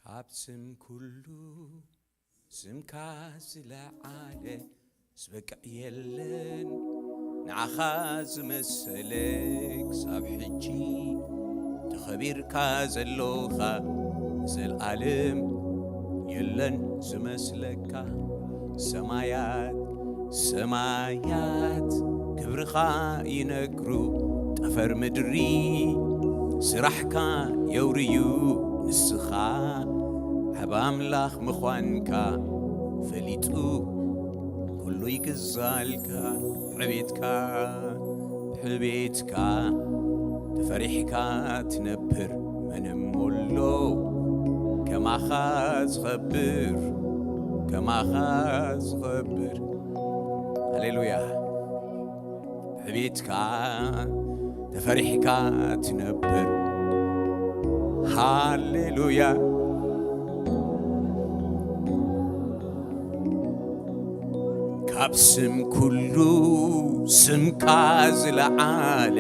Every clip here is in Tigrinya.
ኣብ ስም ኩሉ ስምካ ዝለዓለ ዝበቅዕ የለን፣ ንዓኻ ዝመሰለ ክሳብ ሕጂ ተኸቢርካ ዘሎኻ፣ ዘልኣለም የለን ዝመስለካ። ሰማያት ሰማያት ክብርኻ ይነግሩ፣ ጠፈር ምድሪ ስራሕካ የውርዩ። ንስኻ ዓብ ኣምላኽ ምዃንካ ፈሊጡ ኩሉ ይግዛልካ። ብዕቤትካ ብዕቤትካ ተፈሪሕካ ትነብር፣ መን እሞ ኣሎ ከማኻ ዝኸብር፣ ከማኻ ዝኸብር። ሃሌሉያ። ብዕቤትካ ተፈሪሕካ ትነብር። ሃሌሉያ። ካብ ስም ኩሉ ስምካ ዝለዓለ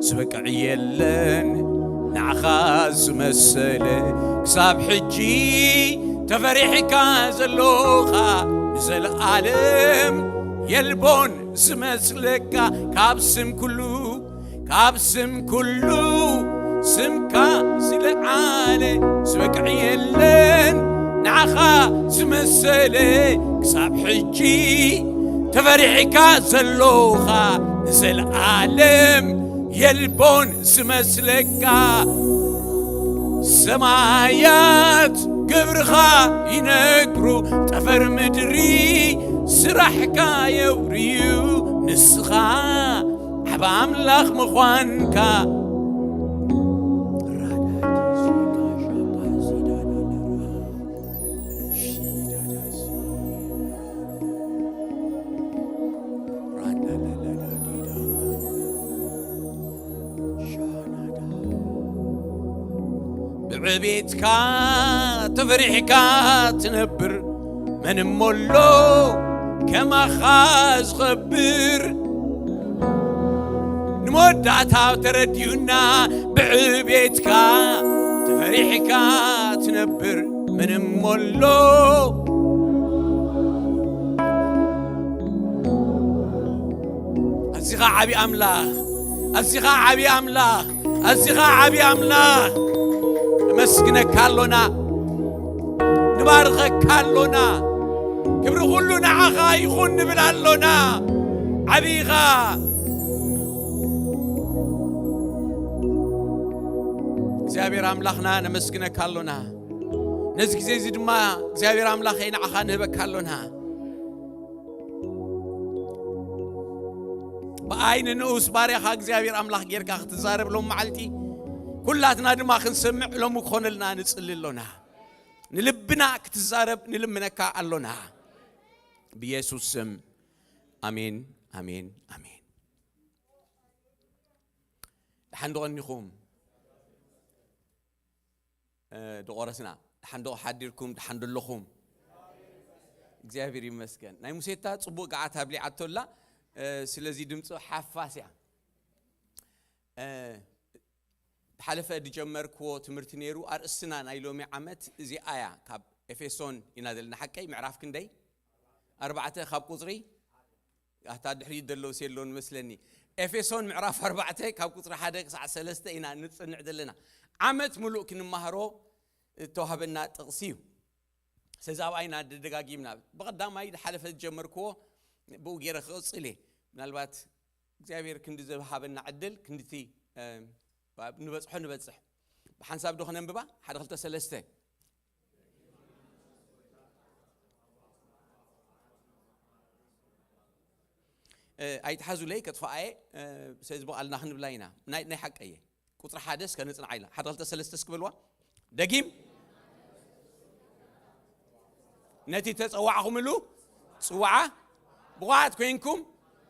ዝበቅዕ የለን፣ ንዓኻ ዝመሰለ ክሳብ ሕጂ ተፈሪሕካ ዘሎኻ፣ ንዘለኣለም የልቦን ዝመስለካ። ካብ ስም ኩሉ ካብ ስም ኩሉ ስምካ ዝለዓለ ዝበቅዕ የለን፣ ንዓኻ ዝመሰለ ክሳብ ሕጂ ተፈሪሕካ ዘሎኻ፣ ንዘለኣለም የልቦን ዝመስለካ። ሰማያት ግብርኻ ይነግሩ፣ ጠፈር ምድሪ ስራሕካ የውርዩ። ንስኻ ዓብ ኣምላኽ ምዃንካ ብዕቤትካ ተፈሪሕካ ትነብር፣ መን እሞ ኣሎ ከማኻ ዝኸብር። ንመወዳእታ ተረዲኡና፣ ብዕቤትካ ተፈሪሕካ ትነብር፣ መን እሞ ኣሎ። ኣዚኻ ዓቢ ኣምላኽ፣ ኣዚኻ ዓቢ ኣምላኽ፣ ኣዚኻ ዓቢ ኣምላኽ። ነመስግነካ ኣሎና፣ ንባርኸካ ኣሎና። ክብሪ ኩሉ ንዓኻ ይኹን ንብል ኣሎና። ዓቢ ኢኻ እግዚኣብሔር ኣምላኽና፣ ነመስግነካ ኣሎና። ነዚ ግዜ እዚ ድማ እግዚኣብሔር ኣምላኸይ ንዓኻ ንህበካ ኣሎና። ብኣይ ንንኡስ ባርያኻ እግዚኣብሔር ኣምላኽ ጌርካ ክትዛረብ ሎም መዓልቲ ኩላትና ድማ ክንሰምዕ ሎም ክኾነልና ንጽሊ ኣሎና። ንልብና ክትዛረብ ንልምነካ ኣሎና። ብየሱስ ስም ኣሜን፣ ኣሜን፣ ኣሜን። ደሓን ዶ ቀኒኹም? እ፣ ደቆረስና ደሓን ዶ ሓዲርኩም? ደሓን ዶ ኣለኹም? እግዚኣብሔር ይመስገን። ናይ ሙሴታ ጽቡቕ ገዓት ኣብሊዓቶላ፣ እ፣ ስለዚ ድምፂ ሓፋስ እያ። እ፣ ሓለፈ ዝጀመርክዎ ትምህርቲ ነይሩ። ኣርእስትና ናይ ሎሚ ዓመት እዚኣ እያ። ካብ ኤፌሶን ኢና ዘለና። ሓቀይ? ምዕራፍ ክንደይ? ኣርባዕተ ካብ ቁፅሪ፣ ኣታ ድሕሪት ዘለውስ የሎን መስለኒ። ኤፌሶን ምዕራፍ ኣርባዕተ ካብ ቁፅሪ ሓደ ክሳዕ ሰለስተ ኢና ንፅንዕ ዘለና። ዓመት ሙሉእ ክንመሃሮ እተዋህበና ጥቕሲ እዩ። ስለዚ ኣብኣ ኢና ደጋጊምና። ብቐዳማይ ሓለፈ ዝጀመርክዎ ብኡ ገይረ ክቕፅል እየ። ምናልባት እግዚኣብሔር ክንዲ ዝሃበና ዕድል ክንድቲ፣ እ፣ ንበፅሖ ንበፅሕ። ብሓንሳብ ዶ ክነንብባ? ሓደ፣ ክልተ፣ ሰለስተ። እ፣ ኣይትሓዙለይ፣ ከጥፍኣ እየ። እ፣ ስለዚ ብቓልና ክንብላ ኢና። ናይ፣ ናይ ሓቀየ። ቁፅሪ ሓደ እስከ ንፅንዓ ኢልና። ሓደ፣ ክልተ፣ ሰለስተ እስኪ በልዋ። ደጊም። ነቲ ተፀዋዕኹምሉ ፅዋዓ ብቑዓት ኮይንኩም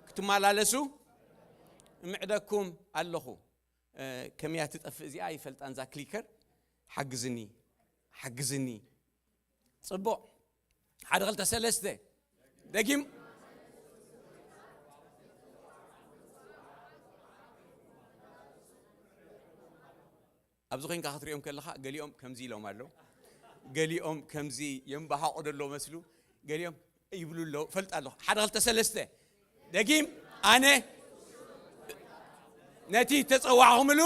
ክትመላለሱ እምዕደኩም ኣለኹ። እ፣ ከመይ እያ ትጠፍእ እዚኣ? ይፈልጣን እዛ ክሊከር። ሓግዝኒ፣ ሓግዝኒ። ጽቡቕ። ሓደ፣ ክልተ፣ ሰለስተ። ደጊም። ኣብዚ ኮይንካ ክትሪኦም ከለኻ ገሊኦም ከምዚ ኢሎም ኣለዉ። ገሊኦም ከምዚ የንባሃቑ ደሎ መስሉ፣ ገሊኦም ይብሉ ኣለዉ። ፈልጥ ኣለኹ። ሓደ፣ ክልተ፣ ሰለስተ። ደጊም፣ ኣነ ነቲ ተጸዋዕኹምሉ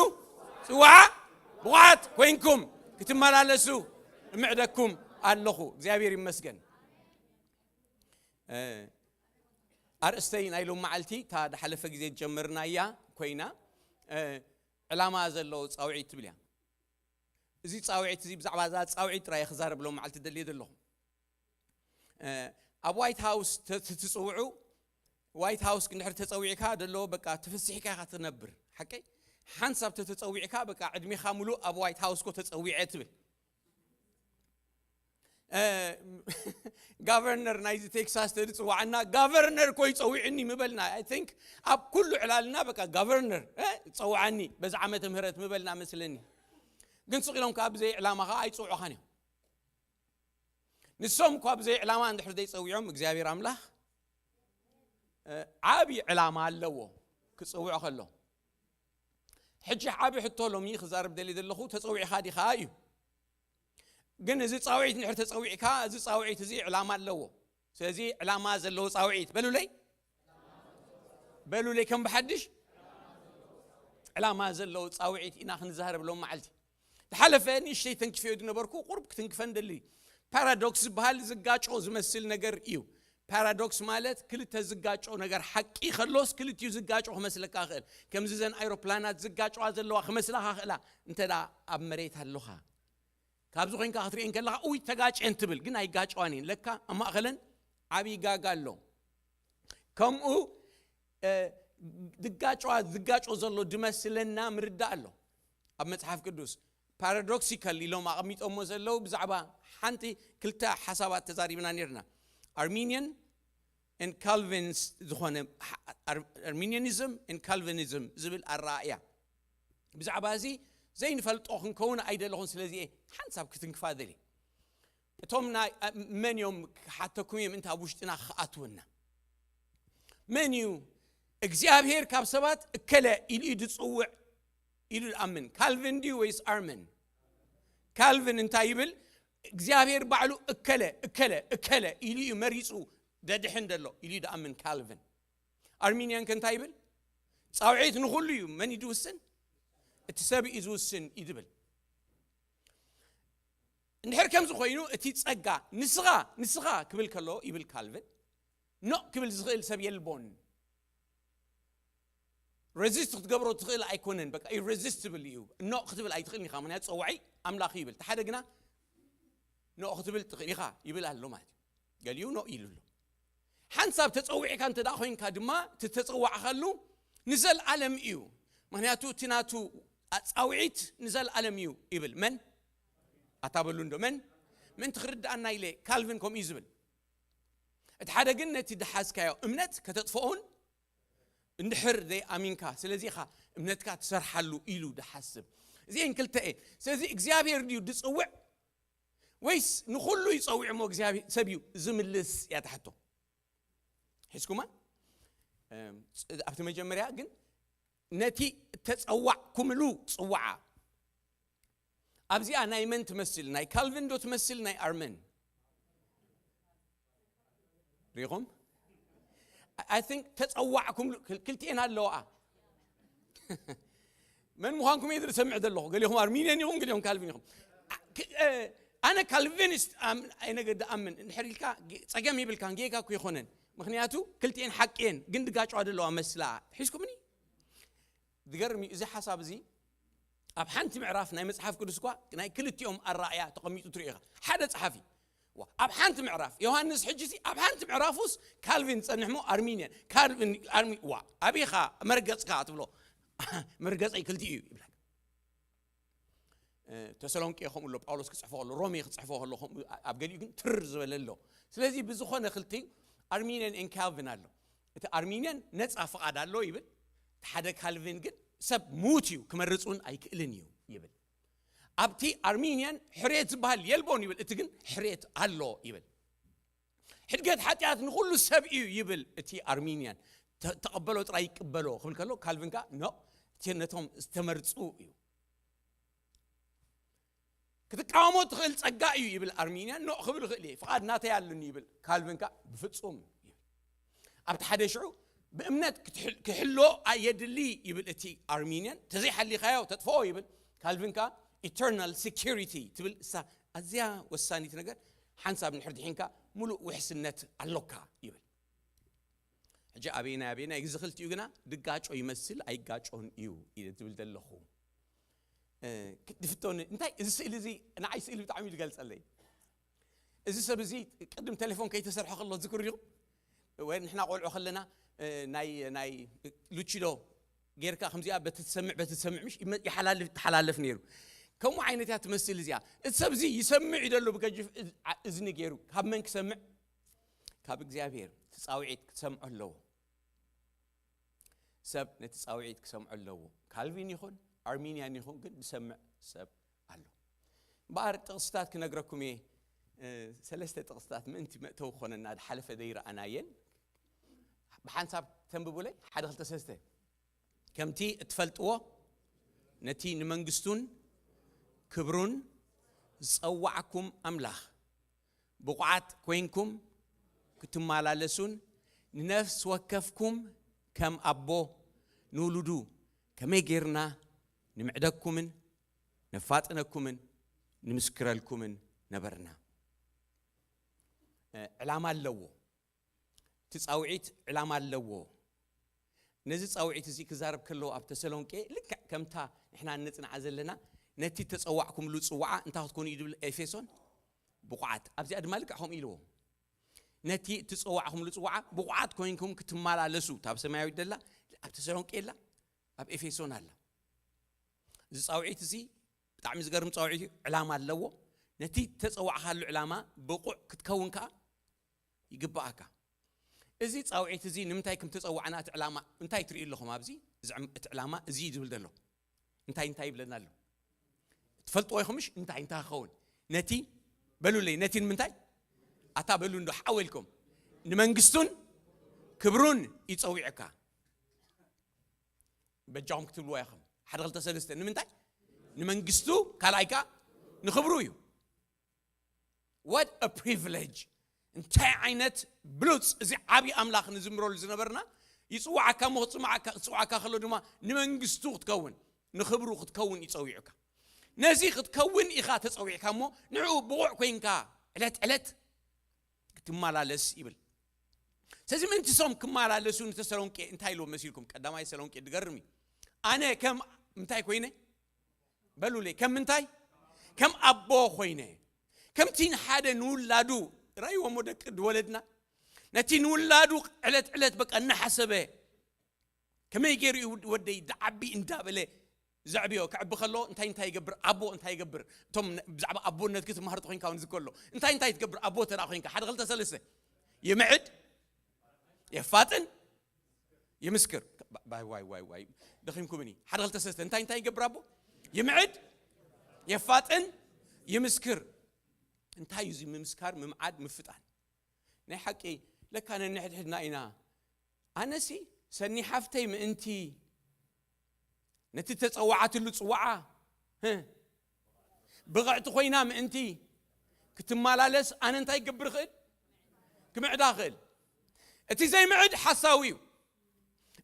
ጽዋዓ ብቑዓት ኮይንኩም ክትመላለሱ እምዕደኩም ኣለኹ። እግዚኣብሔር ይመስገን። እ፣ ኣርእስተይ ናይ ሎም መዓልቲ፣ እታ ዝሓለፈ ግዜ ጀመርናያ ኮይና፣ እ፣ ዕላማ ዘለዎ ጻውዒት ትብል እያ። እዚ ጻውዒት እዚ፣ ብዛዕባ እዛ ጻውዒት ጥራይ ክዛረብ ሎም መዓልቲ ደልየ ዘለኹ። እ፣ ኣብ ዋይት ሃውስ ተ-፣ ተ-፣ ትጽውዑ፣ ዋይት ሃውስ እንድሕር ተጸዊዕካ ደሎ፣ በቃ፣ ተፈሲሕካ ኢኻ ትነብር። ሓቀይ? ሓንሳብ ተተጸዊዕካ፣ በቃ፣ ዕድሜኻ ሙሉእ ኣብ ዋይት ሃውስ ኮ ተጸዊዐ ትብል። እ፣ ጋቨርነር ናይዚ ቴክሳስ ተዝጽዋዓና፣ ጋቨርነር ኮ ይጸዊዕኒ ምበልና። I think ኣብ ኩሉ ዕላልና፣ በቃ፣ ጋቨርነር፣ እ፣ ጸውዓኒ በዚ ዓመተ ምህረት ምበልና መስለኒ። ግን ስቕ ኢሎም ከኣ ብዘይ ዕላማ ከኣ ኣይጽውዑኻን እዮም። ንሶም እኳ ብዘይ ዕላማ እንድሕር ዘይጸዊዖም፣ እግዚኣብሔር ኣምላኽ፣ እ፣ ዓቢ ዕላማ ኣለዎ ክጽውዖ ከሎ። ሕጂ ዓቢ ሕቶ ሎሚ ክዛረብ ደልየ ዘለኹ፣ ተጸዊዕኻ ዲኻ እዩ። ግን እዚ ጻውዒት እንድሕር ተጸዊዕካ፣ እዚ ጻውዒት እዚ ዕላማ ኣለዎ። ስለዚ ዕላማ ዘለዎ ጻውዒት በሉለይ፣ በሉለይ ከም ብሓድሽ ዕላማ ዘለዎ ጻውዒት ኢና ክንዛረብ ሎም መዓልቲ። ዝሓለፈ ንእሽተይ ተንክፈዮ ዝነበርኩ፣ ቁሩብ ክትንክፈን ደሊ። ፓራዶክስ ዝበሃል ዝጋጮ ዝመስል ነገር እዩ። ፓራዶክስ ማለት ክልተ ዝጋጮ ነገር፣ ሓቂ ከሎስ ክልቲኡ ዝጋጮ ክመስለካ ይኽእል። ከምዚ ዘን ኣይሮፕላናት ዝጋጨዋ ዘለዋ ክመስላኻ ክእላ፣ እንተ ደኣ ኣብ መሬት ኣለኻ። ካብዚ ኮይንካ ክትርእየን ከለኻ፣ "ኡይ፣ ተጋጭየን" ትብል፣ ግን ኣይጋጨዋን እየን። ለካ ኣብ ማእኸለን ዓብዪ ጋጋ ኣሎ። ከምኡ፣ እ፣ ዝጋጨዋ፣ ዝጋጮ ዘሎ ዝመስለና ምርዳእ ኣሎ። ኣብ መጽሓፍ ቅዱስ ፓራዶክሲካል ኢሎም ኣቐሚጦሞ ዘለዉ፣ ብዛዕባ ሓንቲ ክልተ ሓሳባት ተዛሪብና ነርና። ኣርሚኒየን ኤን ካልቪንስ ዝኾነ፣ ኣር-፣ ኣርሚኒያኒዝም ኤን ካልቪኒዝም ዝብል ኣረኣእያ። ብዛዕባ እዚ ዘይንፈልጦ ክንከውን ኣይደለኹን፣ ስለዚ እየ ሓንሳብ ክትንክፋ ደልየ። እቶም ናይ፣ እ፣ መን እዮም ክሓተኩም እዮም፣ እንተ ኣብ ውሽጥና ክኣትወና? መን እዩ እግዚኣብሔር ካብ ሰባት እከለ ኢሉ እዩ ዝጽውዕ ኢሉ ዝኣምን? ካልቪን ድዩ ወይስ ኣርመን? ካልቪን እንታይ ይብል? እግዚኣብሔር ባዕሉ እከለ፣ እከለ፣ እከለ ኢሉ እዩ መሪጹ ደድሕን ደሎ ኢሉ እዩ ዝኣምን ካልቪን። ኣርሚንያን ከ እንታይ ይብል? ጻውዒት ንኹሉ እዩ። መን እዩ ዝውስን? እቲ ሰብ እዩ ዝውስን እዩ ዝብል። እንድሕር ከምዚ ኮይኑ፣ እቲ ጸጋ ንስኻ፣ ንስኻ ክብል ከሎ ይብል ካልቪን፣ ኖእ ክብል ዝኽእል ሰብ የልቦን። ሬዚስት ክትገብሮ ትኽእል ኣይኮነን፣ በቃ ኢሬዚስትብል እዩ። ኖእ ክትብል ኣይትኽእልን ኢኻ፣ ምኽንያቱ ጸዋዒ ኣምላኽ እዩ ይብል። እቲ ሓደ ግና ኖእ ክትብል ትኽእል ኢኻ ይብል ኣሎ ማለት እዩ። ገሊኡ ኖእ ኢሉ ኣሎ። ሓንሳብ ተጸዊዕካ እንተ ደኣ ኮይንካ ድማ፣ እቲ ተጸዋዕካሉ ንዘለኣለም እዩ። ምኽንያቱ እቲ ናቱ ጻውዒት ንዘለኣለም እዩ ይብል። መን? ኣታ በሉ እንዶ፣ መን? ምእንቲ ክርድኣና ኢለ፣ ካልቪን ከምኡ እዩ ዝብል። እቲ ሓደ ግን ነቲ ዝሓዝካዮ እምነት ከተጥፍኦን እንድሕር ዘይኣሚንካ፣ ስለዚ ኢኻ እምነትካ ትሰርሓሉ ኢሉ ድሓስብ። እዚኤን ክልተ እየን። ስለዚ እግዚኣብሔር ድዩ ድጽውዕ ወይስ ንኹሉ ይጸውዕ እሞ እግዚኣብሔር ሰብ እዩ ዝምልስ እያ እታ ሕቶ። ሒዝኩማ? እም፣ ፅ-፣ ኣብቲ መጀመርያ ግን ነቲ ተጸዋዕኩምሉ ጽዋዓ ኣብዚኣ ናይ መን ትመስል? ናይ ካልቪን ዶ ትመስል? ናይ ኣርመን? ሪኹም? I think ተጸዋዕኩም ክል-፣ ክልቲኤን ኣለዋ። መን ምዃንኩም እየ ዝሰምዕ ዘለኹ። ገሊኹም ኣርሚንየን ኢኹም፣ ገሊኹም ካልቪን ኢኹም። ኣ-፣ ክ-፣ እ፣ ኣነ ካልቪኒስት ኣም-፣ ኣይነገ-፣ ድኣምን እንድሕር ኢልካ ጌ-፣ ጸገም የብልካን፣ ጌጋ እኮ ይኾነን። ምኽንያቱ ክልቲኤን ሓቂ እየን፣ ግን ድጋጨዋ ዘለዋ መስላ። ሒዝኩምኒ? ዝገርም እዩ፣ እዚ ሓሳብ እዚ ኣብ ሓንቲ ምዕራፍ ናይ መጽሓፍ ቅዱስ እኳ ናይ ክልቲኦም ኣረኣእያ ተቐሚጡ ትርኢ ኢኻ። ሓደ ጸሓፊ፣ ዋ፣ ኣብ ሓንቲ ምዕራፍ፣ ዮሃንስ ሕጂ ሲ ኣብ ሓንቲ ምዕራፍ ውስ ካልቪን ጸንሕ እሞ ኣርሚንየን፣ ካልቪን ኣርሚ-፣ ዋ፣ ኣበይኻ መርገጽካ ትብሎ? መርገጸይ ክልቲኡ እዩ ይብለካ። እ፣ ተሰሎንቄ ከምኡ ኣሎ፣ ጳውሎስ ክጽሕፎ ከሎ፣ ሮሜ ክጽሕፎ ከሎ፣ ከምኡ ኣብ ገሊኡ ግን ትር ዝበለ ኣሎ። ስለዚ ብዝኾነ ክልቲኡ ኣርሚንየን ኤን ካልቪን ኣሎ። እቲ ኣርሚንየን ነጻ ፍቓድ ኣሎ ይብል፣ እቲ ሓደ ካልቪን ግን ሰብ ምዉት እዩ፣ ክመርጽ እውን ኣይክእልን እዩ ይብል። ኣብቲ ኣርሚንየን ሕርየት ዝበሃል የልቦን ይብል፣ እቲ ግን ሕርየት ኣሎ ይብል። ሕድገት ሓጢኣት ንኹሉ ሰብ እዩ ይብል እቲ ኣርሚንያን። ተ-፣ ተቐበሎ ጥራይ ይቀበሎ ክብል ከሎ፣ ካልቪን ከኣ ኖ፣ እቲ ነቶም ዝተመርጹ እዩ። ክትቃወሞ ትኽእል ጸጋ እዩ ይብል ኣርሚንያን። ኖ ክብል ይኽእል እየ፣ ፍቓድ ናተይ ኣለኒ ይብል ካልቪን። ከኣ ብፍጹም ይብል። ኣብቲ ሓደ ሽዑ ብእምነት ክትሕል- ክሕሎ ኣየድሊ ይብል እቲ ኣርሚንያን። ተዘይሓሊኻዮ ተጥፍኦ ይብል ካልቪን። ከኣ ኢተርናል ሴኪሪቲ ትብል እሳ ኣዝያ ወሳኒት ነገር። ሓንሳብ እንድሕር ድሒንካ ምሉእ ውሕስነት ኣሎካ ይብል። ሕጂ ኣበየናይ ኣበየናይ፣ እዚ ክልቲኡ ግና ድጋጮ ይመስል ኣይጋጮን እዩ ኢለ ዝብል ዘለኹ። እ፣ ድፍቶኒ እንታይ እዚ ስእሊ እዚ ንዓይ ስእሊ ብጣዕሚ እዩ ዝገልጸለይ። እዚ ሰብ እዚ ቅድም ቴሌፎን ከይተሰርሐ ከሎ ዝክር ኢኹም ወይ ንሕና ቆልዑ ከለና፣ እ፣ ናይ ናይ ሉቺዶ ጌርካ ከምዚኣ በቲ ትሰምዕ በቲ ትሰምዕ ምሽ ይመ- ይሓላልፍ ይተሓላለፍ ነይሩ። ከምኡ ዓይነት እያ ትመስል እዚኣ። እቲ ሰብ እዚ ይሰምዕ እዩ ዘሎ ብገጅፍ እዝ- ዓ- እዝኒ ገይሩ። ካብ መን ክሰምዕ? ካብ እግዚኣብሔር። እቲ ጻውዒት ክትሰምዖ ኣለዎ። ሰብ ነቲ ጻውዒት ክሰምዖ ኣለዎ። ካልቪን ይኹን ኣርሚንያን ይኹን ግን ዝሰምዕ ሰብ ኣሎ። እምበኣር ጥቕስታት ክነግረኩም እየ። እ፣ ሰለስተ ጥቕስታት ምእንቲ መእተዊ ክኾነና፣ ዝሓለፈ ዘይረኣናየን። ብሓንሳብ ተንብቡለይ፣ ሓደ ክልተ ሰለስተ። ከምቲ እትፈልጥዎ፣ ነቲ ንመንግስቱን ክብሩን ዝጸዋዕኩም ኣምላኽ ብቑዓት ኮይንኩም ክትመላለሱን ንነፍሲ ወከፍኩም ከም ኣቦ ንውሉዱ ከመይ ጌርና ንምዕደኩምን ነፋጥነኩምን ንምስክረልኩምን ነበርና። እ፣ ዕላማ ኣለዎ። እቲ ጻውዒት ዕላማ ኣለዎ። ነዚ ጻውዒት እዚ ክዛረብ ከለዎ ኣብ ተሰሎንቄ ልክዕ ከምታ ንሕና እንጽንዓ ዘለና ነቲ ተጸዋዕኩምሉ ጽዋዓ እንታይ ክትኮኑ እዩ ዝብል ኤፌሶን? ብቑዓት። ኣብዚኣ ድማ ልክዕ ከምኡ ኢልዎ። ነቲ እትጸዋዕኩምሉ ጽዋዓ ብቑዓት ኮይንኩም ክትመላለሱ፣ እታ ኣብ ሰማያዊት ደላ ኣብ ተሰሎንቄ ኣላ፣ ኣብ ኤፌሶን ኣላ። እዚ ጻውዒት እዚ ብጣዕሚ ዝገርም ጻውዒት እዩ። ዕላማ ኣለዎ። ነቲ ተጸዋዕካሉ ዕላማ ብቑዕ ክትከውን ከኣ ይግብኣካ። እዚ ጻውዒት እዚ ንምንታይ ከም ተጸዋዕና፣ እቲ ዕላማ እንታይ ትርእዩ ኣለኹም ኣብዚ? እዚ ዕም- እቲ ዕላማ እዚ እዩ ዝብል ዘሎ። እንታይ እንታይ ይብለና ኣሎ? ትፈልጥዎ ኢኹም ምሽ? እንታይ እንታይ ክኸውን? ነቲ በሉለይ፣ ነቲ ንምንታይ? ኣታ በሉ እንዶ ሓወልኩም። ንመንግስቱን ክብሩን ይጸዊዕካ። በጃኹም ክትብልዎ ኢኹም። ሓደ ክልተ ሰለስተ። ንምንታይ? ንመንግስቱ፣ ካልኣይ ከኣ ንኽብሩ እዩ። What a privilege! እንታይ ዓይነት ብሉጽ! እዚ ዓቢ ኣምላኽ ንዝምረሉ ዝነበርና ይጽዋዓካ እሞ ክጽማዓካ- ክጽዋዓካ ከሎ ድማ ንመንግስቱ ክትከውን ንኽብሩ ክትከውን ይጸዊዑካ። ነዚ ክትከውን ኢኻ ተጸዊዕካ እሞ ንዕኡ ብቑዕ ኮይንካ ዕለት ዕለት ክትመላለስ ይብል። ስለዚ ምእንቲ ሶም ክመላለሱ ንተሰሎንቄ እንታይ ኢልዎም መሲልኩም? ቀዳማይ ተሰሎንቄ ድገርም እዩ። ኣነ ከም እንታይ ኮይነ? በሉለይ፣ ከም ምንታይ? ከም ኣቦ ኮይነ። ከምቲ ንሓደ ንውላዱ፣ ራእይዎሞ ደቂ ድወለድና፣ ነቲ ንውላዱ ዕለት ዕለት በቃ እናሓሰበ፣ ከመይ ገይሩ እዩ ወደይ ዝዓቢ እንዳበለ ዘዕብዮ፣ ክዕቢ ከሎ እንታይ እንታይ ይገብር? ኣቦ እንታይ ይገብር? እቶም ነ- ብዛዕባ ኣቦነት ክትመሃር ተኾይንካ እውን ዝከሎ እንታይ እንታይ ትገብር? ኣቦ ተደኣ ኮይንካ ሓደ ክልተ ሰለስተ ይምዕድ፣ የፋጥን፣ ይምስክር። ባ- ባይ ዋይ ዋይ ዋይ ደኺምኩምኒ። ሓደ ክልተ ሰለስተ እንታይ እንታይ ይገብር ኣቦ? ይምዕድ፣ የፋጥን፣ ይምስክር። እንታይ እዩ እዚ ምምስካር፣ ምምዓድ፣ ምፍጣን? ናይ ሓቂ ለካ ነንሕድሕድና ኢና። ኣነሲ ሰኒ ሓፍተይ ምእንቲ ነቲ ተጸዋዓትሉ ጽዋዓ፣ ህ፣ ብቕዕቲ ኮይና ምእንቲ ክትመላለስ ኣነ እንታይ ክገብር እኽእል? ክምዕዳ እኽእል። እቲ ዘይምዕድ ሓሳዊ እዩ።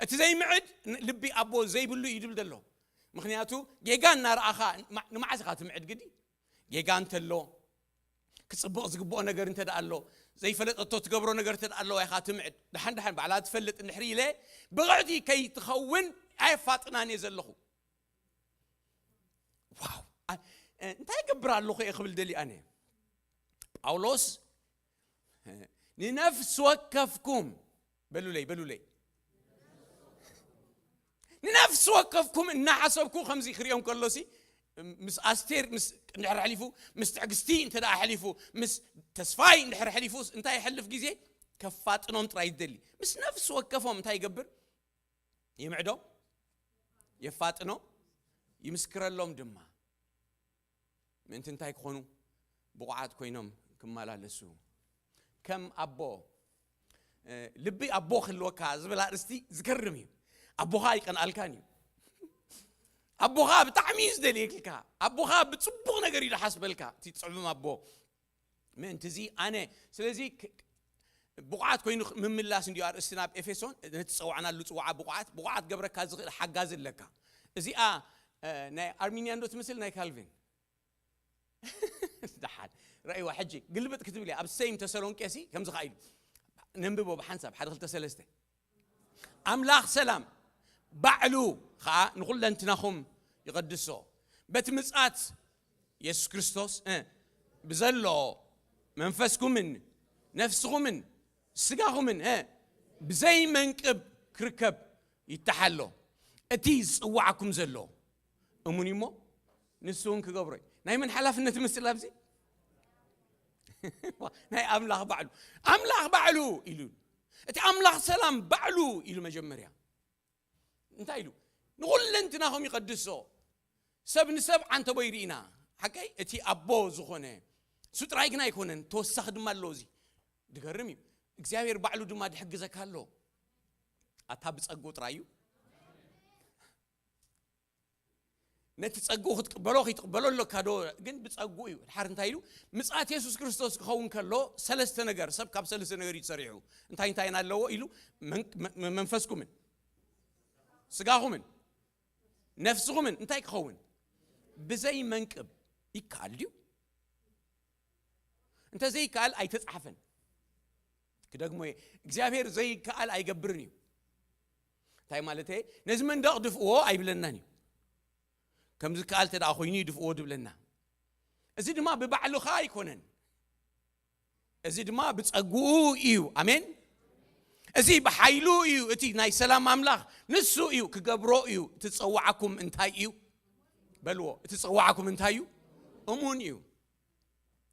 እቲ ዘይምዕድ ን- ልቢ ኣቦ ዘይብሉ እዩ ዝብል ዘሎ። ምኽንያቱ ጌጋ እናረኣኻ ማ- ንመዓስ ኢኻ ትምዕድ ግዲ? ጌጋ እንተሎ፣ ክጽብቕ ዝግብኦ ነገር እንተ ደኣ ኣሎ፣ ዘይፈለጠቶ ትገብሮ ነገር እንተ ደኣ ኣለዋ ኢኻ ትምዕድ። ደሓን ደሓን ባዕላ ትፈልጥ እንድሕሪ ኢለ ብቕዕቲ ከይትኸውን ኣየፋጥናን እየ ዘለኹ። ዋው! ኣ- እንታይ ይገብር ኣለኹ እየ ክብል ደልዩ ኣነ። ጳውሎስ ንነፍሲ ወከፍኩም በሉለይ፣ በሉለይ። ንነፍሲ ወከፍኩም እናሓሰብኩ ከምዚ ክሪኦም ከሎሲ ምስ ኣስቴር ምስ እንድሕር ኣሕሊፉ፣ ምስ ትዕግስቲ እንተ ደኣ ኣሕሊፉ፣ ምስ ተስፋይ እንድሕር ኣሕሊፉ እንታይ የሕልፍ ግዜ ከፋጥኖም ጥራይ ይደሊ። ምስ ነፍሲ ወከፎም እንታይ ይገብር? ይምዕዶም፣ የፋጥኖም፣ ይምስክረሎም ድማ። ምእንቲ እንታይ ክኾኑ? ብቑዓት ኮይኖም ክመላለሱ። ከም ኣቦ እ፣ ልቢ ኣቦ ክህልወካ ዝብል ኣርእስቲ ዝገርም እዩ። ኣቦኻ ኣይቀንኣልካን እዩ። ኣቦኻ ብጣዕሚ እዩ ዝደልየካ። ኣቦኻ ብጽቡቕ ነገር እዩ ዝሓስበልካ። እቲ ጽዑም ኣቦ ምእንቲ እዚ ኣነ ስለዚ ክ- ብቑዓት ኮይኑ ምምላስ እንዲዩ ኣርእስቲ ናብ ኤፌሶን። ነቲ ዝጸዋዕናሉ ጽዋዓ ብቑዓት ብቑዓት ገብረካ ዝኽእል ሓጋዚ ኣለካ። እዚኣ ናይ ኣርሚንያን ዶ ትመስል ናይ ካልቪን? ደሓን ረእይዋ። ሕጂ ግልብጥ ክትብል እያ ኣብ ሰይም ተሰሎንቄሲ ከምዚ ከኣ ኢሉ። ነንብቦ ብሓንሳብ ሓደ ክልተ ሰለስተ። ኣምላኽ ሰላም ባዕሉ ኸዓ ንኹለንትናኹም ይቐድሶ፣ በቲ ምጽኣት የሱስ ክርስቶስ ብዘሎ መንፈስኩምን ነፍስኹምን ስጋኹምን ብዘይ መንቅብ ክርከብ ይተሓሎ። እቲ ዝጽዋዓኩም ዘሎ እሙን እሞ ንሱ እውን ክገብሮ እዩ። ናይ መን ሓላፍነት ይመስል ኣብዚ? ናይ ኣምላኽ ባዕሉ። ኣምላኽ ባዕሉ ኢሉ፣ እቲ ኣምላኽ ሰላም ባዕሉ ኢሉ መጀመርያ እንታይ ኢሉ? ንኹለንትናኹም ይቐድሶ። ሰብ ንሰብ ዓንተቦ ይርኢና ሓቀይ፣ እቲ ኣቦ ዝኾነ እሱ ጥራይ ግን ኣይኮነን፣ ተወሳኺ ድማ ኣለዎ። እዚ ድገርም እዩ። እግዚኣብሔር ባዕሉ ድማ ድሕግዘካ ኣሎ። ኣታ ብጸግኡ ጥራይ እዩ። ነቲ ጸግኡ ክትቅበሎ ክትቅበሎ ኣለካ ዶ? ግን ብጸግኡ እዩ። ድሓር እንታይ ኢሉ? ምጽኣት የሱስ ክርስቶስ ክኸውን ከሎ ሰለስተ ነገር፣ ሰብ ካብ ሰለስተ ነገር እዩ ተሰሪሑ። እንታይ እንታይ ኣለዎ ኢሉ? መን- መ- መንፈስኩምን ስጋኹምን ነፍስኹምን እንታይ ክኸውን? ብዘይ መንቅብ ይከኣል ድዩ? እንተ ዘይከኣል ኣይተጻሕፈን። ክደግሞ እየ፣ እግዚኣብሔር ዘይከኣል ኣይገብርን እዩ። እንታይ ማለት እየ? ነዚ መንደቕ ድፍእዎ ኣይብለናን እዩ። ከም ዝከኣል እንተ ደኣ ኮይኑ እዩ ድፍእዎ ድብለና። እዚ ድማ ብባዕልኻ ኣይኮነን፣ እዚ ድማ ብጸግኡ እዩ። ኣሜን። እዚ ብሓይሉ እዩ። እቲ ናይ ሰላም ኣምላኽ ንሱ እዩ ክገብሮ እዩ። እቲ ዝጸዋዓኩም እንታይ እዩ? በልዎ። እቲ ዝጸዋዓኩም እንታይ እዩ? እሙን እዩ።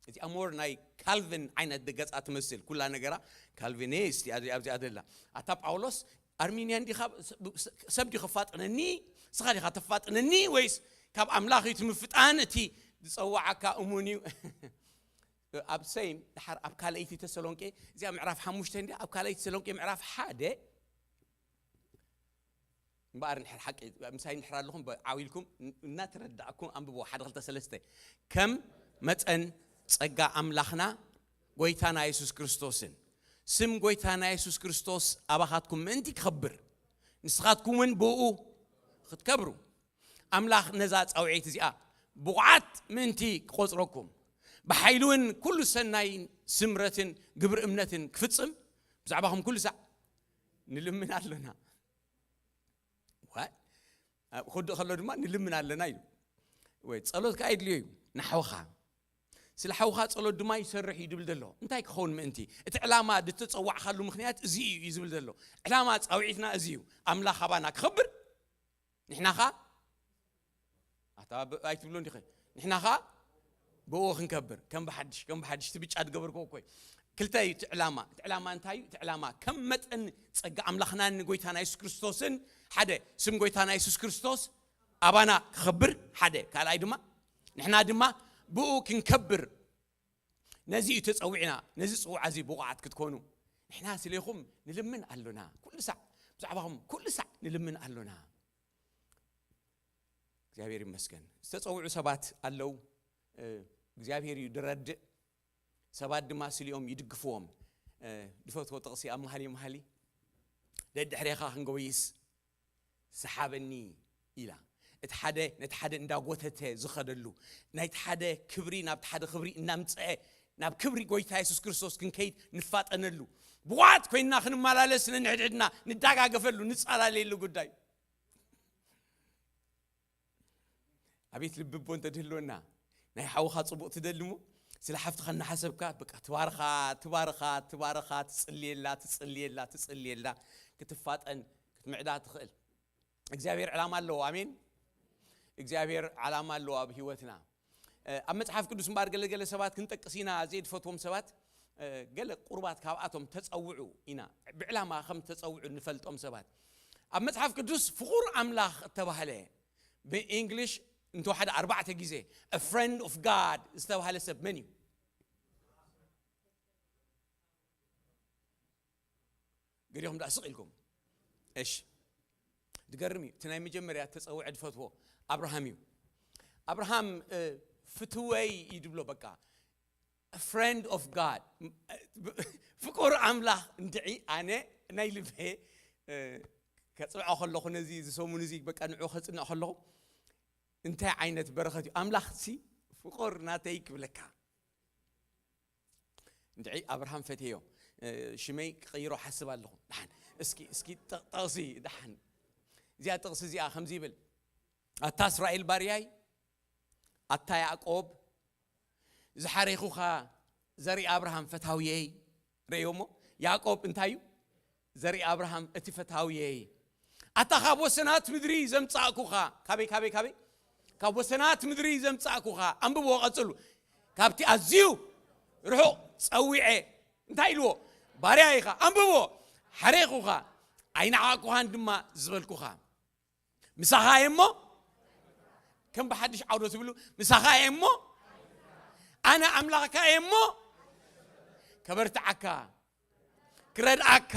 እዚኣ ሞር ናይ ካልቪን ዓይነት ገጻ ትመስል። ኩላ ነገራ ካልቪኒስት እያ እዚኣ ዘላ። ኣታ ጳውሎስ ኣርሚንያን ዲኻ? ሰብ ዲኻ ፋጥነኒ? ስኻ ዲኻ ተፋጥነኒ? ወይስ ካብ ኣምላኽ እዩ እቲ ምፍጣን? እቲ ዝጸዋዓካ እሙን እዩ። ኣብ ሰይም ድሓር ኣብ ካልኣይቲ ተሰሎንቄ፣ እዚኣ ምዕራፍ ሓሙሽተ እንዲ ኣብ ካልኣይቲ ተሰሎንቄ ምዕራፍ ሓደ እምበኣር እንድሕር ሓቂ ምሳይ እንድሕር ኣለኹም ዓው ኢልኩም እናተረዳእኩም ኣንብቦ ሓደ ክልተ ሰለስተ። ከም መጠን ጸጋ ኣምላኽና ጎይታና የሱስ ክርስቶስን ስም ጎይታና የሱስ ክርስቶስ ኣባኻትኩም ምእንቲ ክኸብር ንስኻትኩም እውን ብኡ ክትከብሩ ኣምላኽ ነዛ ጻውዒት እዚኣ ብቑዓት ምእንቲ ክቖጽረኩም ብሓይሉ እውን ኩሉ ሰናይ ስምረትን ግብሪ እምነትን ክፍጽም ብዛዕባኹም ኩሉ ሳዕ ንልምን ኣለና። ክወድእ ከሎ ድማ ንልምን ኣለና ኢሉ። ወይ ጸሎት ከኣ ይድልዮ እዩ ንሓውኻ። ስለ ሓውኻ ጸሎት ድማ ይሰርሕ እዩ ድብል ዘሎ እንታይ ክኸውን ምእንቲ እቲ ዕላማ ድተጸዋዕካሉ ምኽንያት እዚ እዩ እዩ ዝብል ዘሎ። ዕላማ ጻውዒትና እዚ እዩ። ኣምላኽ ኣባና ክኸብር ንሕና ኸኣ ኣታ ብ- ኣይትብሎ እንዲኸ ንሕና ኸኣ ብኡ ክንከብር ከም ብሓድሽ ከም ብሓድሽ እቲ ብጫ ዝገበርክዎ እኮ እዩ። ክልተ እዩ እቲ ዕላማ። እቲ ዕላማ እንታይ እዩ? እቲ ዕላማ ከም መጠን ጸጋ ኣምላኽናን ንጎይታና የሱስ ክርስቶስን ሓደ ስም ጎይታና የሱስ ክርስቶስ ኣባና ክኸብር ሓደ ካልኣይ ድማ ንሕና ድማ ብኡ ክንከብር ነዚ እዩ ተጸዊዕና። ነዚ ጽውዓ እዚ ብቑዓት ክትኮኑ ንሕና ስሌኹም ንልምን ኣሎና። ኩሉ ሳዕ ብዛዕባኹም ኩሉ ሳዕ ንልምን ኣሎና። እግዚኣብሔር ይመስገን። ዝተጸውዑ ሰባት ኣለዉ። እግዚኣብሔር እዩ ድረድእ። ሰባት ድማ ስሊኦም ይድግፍዎም። ድፈትዎ ጥቕሲ ኣብ መሃሊ መሃሊ ደድሕሬኻ ክንጎይስ ሰሓበኒ ኢላ እቲ ሓደ ነቲ ሓደ እንዳጎተተ ዝኸደሉ ናይቲ ሓደ ክብሪ ናብቲ ሓደ ክብሪ እናምፀአ ናብ ክብሪ ጎይታ የሱስ ክርስቶስ ክንከይድ ንፋጠነሉ ብዋት ኮይንና ክንመላለስ ነንሕድሕድና ንዳጋገፈሉ ንፃላለየሉ ጉዳይ። ኣቤት ልቢ ቦ እንተድህልወና ናይ ሓውኻ ፅቡቕ ትደሊ ሞ ስለ ሓፍትኻ እናሓሰብካ በቃ ትባርኻ ትባርኻ ትባርኻ ትፅልየላ ትፅልየላ ትፅልየላ ክትፋጠን ክትምዕዳ ትኽእል። እግዚኣብሔር ዕላማ ኣለዎ። ኣሜን። እግዚኣብሔር ዓላማ ኣለዎ ኣብ ህይወትና። ኣብ መፅሓፍ ቅዱስ እምበኣር ገለገለ ሰባት ክንጠቅስ ኢና። ዘይድፈትዎም ሰባት ገለ ቁርባት ካብኣቶም ተፀውዑ ኢና። ብዕላማ ከም ተፀውዑ ንፈልጦም ሰባት ኣብ መፅሓፍ ቅዱስ ፍቑር ኣምላኽ እተባህለ ብእንግሊሽ እንተወሓደ ኣርባዕተ ግዜ friend of God ዝተባህለ ሰብ መን እዩ? ገዲኹም ደኣ ስቕ ኢልኩም እሺ። ትገርም እዩ። እቲ ናይ መጀመርያ ተጸውዐ ዝፈትዎ ኣብርሃም እዩ። ኣብርሃም ፍትወይ እዩ ድብሎ። በቃ፣ friend of God፣ ፍቁር ኣምላኽ። እንድዒ ኣነ ናይ ልበ ከጽንዖ ከለኹ፣ ነዚ ዝሰሙን እዚ በቃ ንዑ ከጽንዕ ከለኹ፣ እንታይ ዓይነት በረኸት እዩ ኣምላኽ ሲ ፍቁር ናተይ ክብለካ። እንድዒ ኣብርሃም ፈትዮ ሽመይ ክቐይሮ ሓስብ ኣለኹ። ደሓን እስኪ እስኪ ጠቕሲ ደሓን እዚኣ ጥቕሲ እዚኣ ከምዚ ይብል፣ ኣታ እስራኤል ባርያይ፣ ኣታ ያዕቆብ ዝሓሬኹኻ፣ ዘርኢ ኣብርሃም ፈታውየይ። ረእዮሞ፣ ያዕቆብ እንታይ እዩ? ዘርኢ ኣብርሃም እቲ ፈታውየይ። ኣታ ካብ ወሰናት ምድሪ ዘምጻእኩኻ። ካበይ ካበይ ካበይ? ካብ ወሰናት ምድሪ ዘምጻእኩኻ። ኣንብብዎ ቀጽሉ። ካብቲ ኣዝዩ ርሑቕ ጸዊዐ። እንታይ ኢልዎ? ባርያ ኢኻ። ኣንብብዎ። ሓሬኹኻ፣ ኣይነዓቕኩኻን ድማ ዝበልኩኻ። ምሳኻ እየ እሞ፣ ከም ብሓድሽ ዓውዶ ትብሉ፣ ምሳኻ እየ እሞ፣ ኣነ ኣምላኽካ እየ እሞ፣ ከበርትዓካ፣ ክረድኣካ፣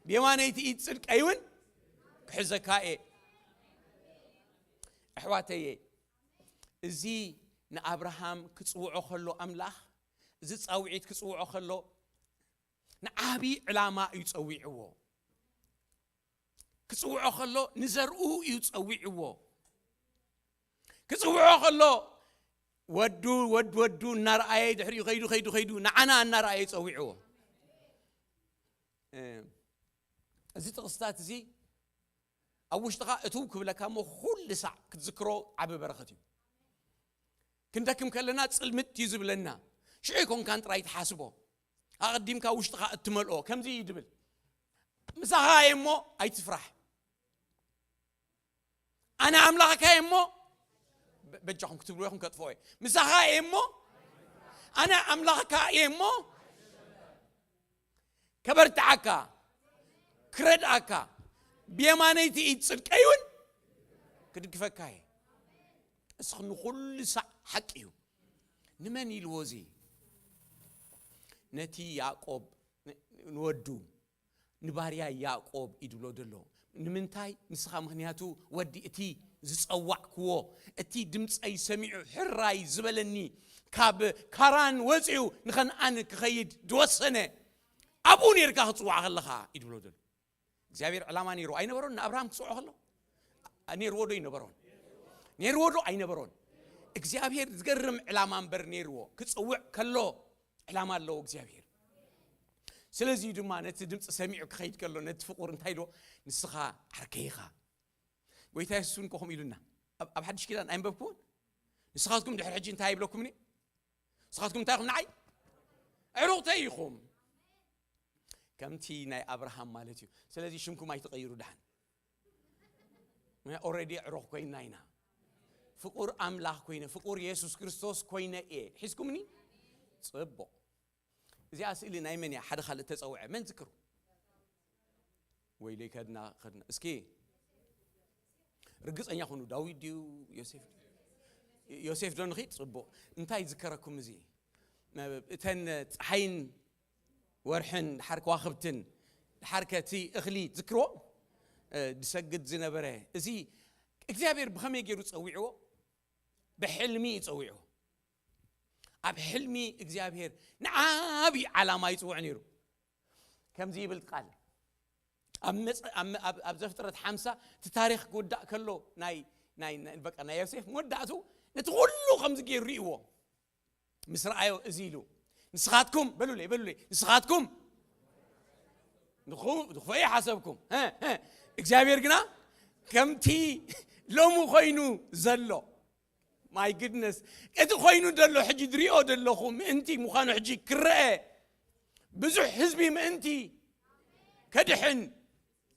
ብየማነይቲ ኢድ ጽድቀይ እውን ክሕዘካ እየ። ኣሕዋተየ፣ እዚ ንኣብርሃም ክጽውዖ ከሎ ኣምላኽ፣ እዚ ጻውዒት ክጽውዖ ከሎ ንዓቢ ዕላማ እዩ ጸዊዕዎ። ክጽውዖ ከሎ ንዘርኡ እዩ ጸዊዕዎ። ክጽውዖ ከሎ ወዱ፣ ወድ ወዱ እናረኣየ፣ ድሕሪኡ ከይዱ፣ ከይዱ፣ ከይዱ፣ ንዓና እናረኣየ ጸዊዕዎ። እ፣ እዚ ጥቕስታት እዚ ኣብ ውሽጥኻ እትው ክብለካ እሞ፣ ኩሉ ሳዕ ክትዝክሮ ዓቢ በረኸት እዩ። ክንደክም ከለና ጽልምት እዩ ዝብለና። ሽዑ ይኮንካን ጥራይ ትሓስቦ። ኣቐዲምካ ውሽጥኻ እትመልኦ። ከምዚ እዩ ድብል፣ ምሳኻ እየ እሞ ኣይትፍራሕ። ኣነ ኣምላኽካ እየ እሞ፣ በ-፣ በጃኹም ክትብልዎ ኢኹም ከጥፍኦ እየ። ምሳኻ እየ እሞ፣ ኣነ ኣምላኽካ እየ እሞ፣ ከበርትዓካ፣ ክረድኣካ፣ ብየማነይቲ ኢድ ጽድቀይ እውን ክድግፈካ እየ። እስኺ ንኹሉ ሳዕ ሓቂ እዩ። ንመን ኢልዎ እዚ? ነቲ ያዕቆብ፣ ን-፣ ንወዱ፣ ንባርያ ያዕቆብ እዩ ድብሎ ዘሎ። ንምንታይ? ንስኻ፣ ምኽንያቱ ወዲ እቲ ዝጸዋዕክዎ፣ እቲ ድምጸይ ሰሚዑ ሕራይ ዝበለኒ፣ ካብ ካራን ወጺኡ ንኸነኣን ክኸይድ ዝወሰነ፣ ኣብኡ ነርካ ክጽዋዕ ከለኻ እዩ ድብሎ ዘሎ። እግዚኣብሔር ዕላማ ነይሩ ኣይነበሮን? ንኣብርሃም ክጽውዖ ከሎ ነይርዎ ዶ ኣይነበሮን? ነይርዎ ዶ ኣይነበሮን? እግዚኣብሔር ዝገርም ዕላማ እምበር ነይርዎ። ክጽውዕ ከሎ ዕላማ ኣለዎ እግዚኣብሔር። ስለዚ ድማ ነቲ ድምፂ ሰሚዑ ክኸይድ ከሎ ነቲ ፍቁር እንታይ ኢልዎ? ንስኻ ዓርከይ ኢኻ። ጎይታ የሱስ እውን ከምኡ ኢሉና። ኣብ፣ ኣብ ሓድሽ ኪዳን ኣይንበብክዎን? ንስኻትኩም ድሕሪ ሕጂ እንታይ ይብለኩምኒ? ንስኻትኩም እንታይ ኢኹም ንዓይ? ኣዕሩኽተይ ኢኹም። ከምቲ ናይ ኣብርሃም ማለት እዩ። ስለዚ ሽምኩም ኣይትቐይሩ ደሓን። ኦረዲ ኣዕሩኽ ኮይና ኢና። ፍቁር ኣምላኽ ኮይነ፣ ፍቁር የሱስ ክርስቶስ ኮይነ እየ። ሒዝኩምኒ? ጽቡቕ። እዚኣ ስእሊ ናይ መን እያ? ሓደ ካልእ ተጸውዐ። መን ዝክሩ? ወይለይ ከድና፣ ከድና። እስኪ ርግጸኛ ኩኑ። ዳዊት ድዩ? ዮሴፍ ድዩ? ዮሴፍ ዶ ንኺድ? ጽቡቕ። እንታይ ዝከረኩም እዚ? እተን ጸሓይን ወርሕን፣ ድሓር ከዋኽብትን፣ ድሓር ከ እቲ እኽሊ ዝክርዎ፣ እ፣ ዝሰግድ ዝነበረ፣ እዚ እግዚኣብሔር ብኸመይ ገይሩ ጸዊዕዎ? ብሕልሚ እዩ ጸዊዕዎ። ኣብ ሕልሚ እግዚኣብሔር ንዓቢ ዓላማ ይጽውዕ ነይሩ። ከምዚ ይብል ቃል። ኣብ መጽ-፣ ኣብ፣ ኣብ፣ ኣብ ዘፍጥረት ሓምሳ እቲ ታሪኽ ክውዳእ ከሎ ናይ፣ ናይ፣ ናይ፣ በቃ ናይ ዮሴፍ መወዳእቱ ነቲ ኩሉ ከምዚ ገይሩ ርእይዎ። ምስ ረኣዮ እዚ ኢሉ፣ "ንስኻትኩም"፣ በሉለይ፣ በሉለይ፣ "ንስኻትኩም ንኹ-፣ ንኽፉእ ሓሰብኩም፣ እ፣ እ፣ እግዚኣብሔር ግና ከምቲ ሎሚ ኮይኑ ዘሎ"። My goodness። እቲ ኮይኑ ዘሎ ሕጂ ዝሪኦ ዘለኹ ምእንቲ ምዃኑ ሕጂ ክረአ፣ ብዙሕ ህዝቢ ምእንቲ ከድሕን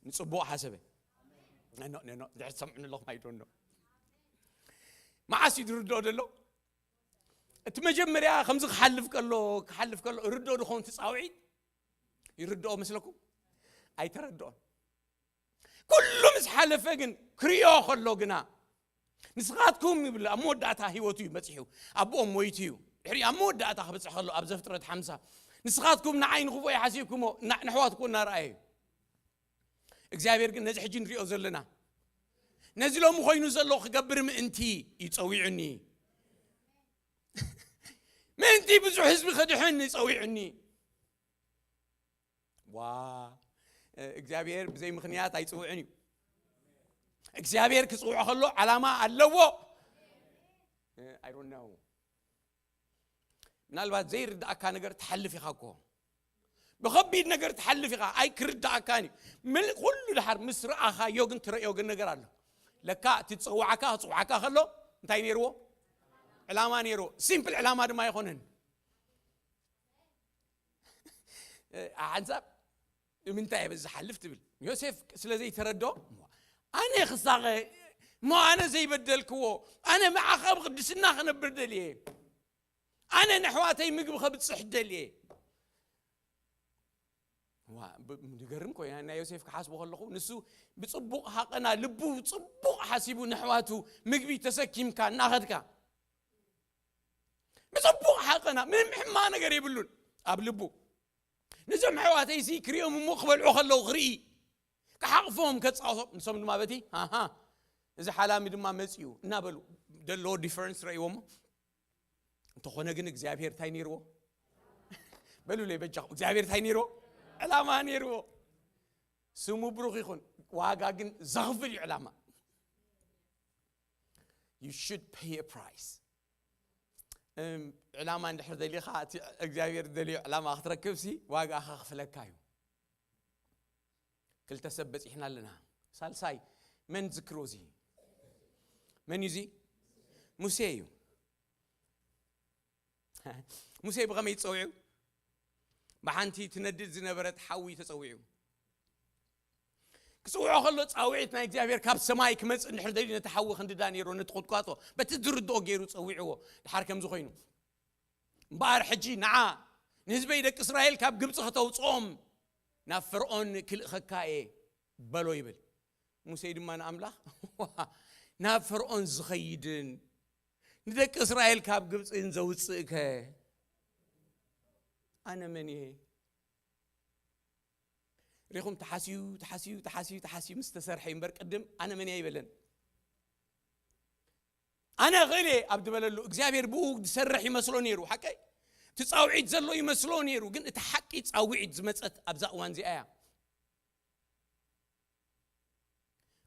ንጽቡቕ ሓሰበ። ነኖ፣ ነኖ፣ ድሕሪ ትሰምዑኒ ኣለኹም፣ I don't know። መዓስ እዩ ዝርድኦ ዘሎ? እቲ መጀመርያ ከምዚ ክሓልፍ ከሎ፣ ክሓልፍ ከሎ ርድኦ ድኸውን ትጻውዒት? ይርድኦ መስለኩም? ኣይተረድኦን። ኩሉ ምስ ሓለፈ ግን ክርእዮ ከሎ ግና፣ "ንስኻትኩም" ይብል፣ ኣብ መወዳእታ ህይወቱ እዩ በጺሑ። ኣቦኦም ሞይቱ እዩ። ድሕሪ ኣብ መወዳእታ ክበጽሕ ከሎ ኣብ ዘፍጥረት ሓምሳ፣ "ንስኻትኩም ንዓይ ንኽፉእ ሓሲብኩሞ፣ ና-፣ ንኣሕዋትኩም እናረኣየ እዩ። እግዚኣብሔር ግን ነዚ ሕጂ ንሪኦ ዘለና ነዚ ሎሚ ኮይኑ ዘሎ ክገብር ምእንቲ እዩ ጸዊዑኒ። ምእንቲ ብዙሕ ህዝቢ ከድሕን እዩ ጸዊዑኒ። ዋ እግዚኣብሔር ብዘይ ምኽንያት ኣይጽውዕን እዩ። እግዚኣብሔር ክጽውዖ ከሎ ዓላማ ኣለዎ። I don't know። ምናልባት ዘይርዳእካ ነገር ትሓልፍ ኢኻ እኮ። ብኸቢድ ነገር ትሓልፍ ኢኻ፣ ኣይክርዳእካን እዩ። ምል ኩሉ ድሓር ምስ ረኣኻዮ ግን ትረእዮ ግን ነገር ኣሎ። ለካ እቲ ዝጸዋዕካ ክጽዋዕካ ከሎ እንታይ ነይርዎ? ዕላማ ነይርዎ። ሲምፕል ዕላማ ድማ ኣይኮነን። ሓንሳብ ንምንታይ እየ በዚ ሓልፍ ትብል? ዮሴፍ ስለ ዘይተረዶ፣ ኣነ ክሳቐ እሞ ኣነ ዘይበደልክዎ፣ ኣነ መዓኻ ብቅድስና ክነብር ደልየ፣ ኣነ ንኣሕዋተይ ምግቢ ከብፅሕ ደልየ። ዋ፣ ብ- ዝገርም ኮይኑ ናይ ዮሴፍ ክሓስቦ ከለኹ፣ ንሱ ብፅቡቕ ሃቐና ልቡ ፅቡቕ ሓሲቡ፣ ንኣሕዋቱ ምግቢ ተሰኪምካ እናኸድካ ብፅቡቕ ሃቐና፣ ምንም ሕማቕ ነገር የብሉን ኣብ ልቡ። ነዞም ኣሕዋተይሲ ክሪኦም እሞ ክበልዑ ከለዉ ክርኢ፣ ክሓቕፎም ከጻወቶም፣ ንሶም ድማ በቲ ሃሃ እዚ ሓላሚ ድማ መጺኡ እናበሉ ደለዎ ዲፈረንስ ረእይዎ እሞ፣ እንተኾነ ግን እግዚኣብሔር እንታይ ነይርዎ? በሉለይ በጃኹም፣ እግዚኣብሔር እንታይ ነይርዎ? ዕላማ ነይርዎ። ስሙ ብሩኽ ይኹን። ዋጋ ግን ዘኽፍል እዩ ዕላማ። You should pay a price. እም፣ ዕላማ እንድሕር ደሊኻ፣ እቲ እግዚኣብሔር ደልዮ ዕላማ ክትረክብሲ ዋጋ ከኽፍለካ እዩ። ክልተ ሰብ በፂሕና ኣለና። ሳልሳይ መን ዝክሮ እዚ? መን እዩ እዚ? ሙሴ እዩ። ሙሴ ብኸመይ ተፀዊዑ? ብሓንቲ ትነድድ ዝነበረት ሓዊ ተፀዊዑ። ክፅውዖ ከሎ ፃውዒት ናይ እግዚኣብሔር ካብ ሰማይ ክመፅእ እንድሕር ደልዩ፣ ነቲ ሓዊ ክንድዳ ነይሩ፣ ነቲ ቁጥቋጦ በቲ ዝርድኦ ገይሩ ፀዊዕዎ። ድሓር ከምዚ ኮይኑ፣ እምበኣር ሕጂ ንዓ ንህዝበይ ደቂ እስራኤል ካብ ግብፂ ከተውፅኦም ናብ ፈርዖን ክልእኸካ እየ በሎ ይብል። ሙሴ ድማ ንኣምላኽ ናብ ፈርዖን ዝኸይድን ንደቂ እስራኤል ካብ ግብፅን ዘውፅእከ ኣነ መን እየ? ሪኹም ተሓስዩ ተሓስዩ ተሓስዩ ተሓስዩ ምስ ተሰርሐ እምበር ቅድም ኣነ መን እየ ኣይበለን። ኣነ ኽእል እየ ኣብ ዝበለሉ እግዚኣብሔር ብኡ ዝሰርሕ ይመስሎ ነይሩ። ሓቀይ እቲ ፃውዒት ዘሎ ይመስሎ ነይሩ። ግን እቲ ሓቂ ፃውዒት ዝመፀት ኣብዛ እዋን እዚኣ እያ።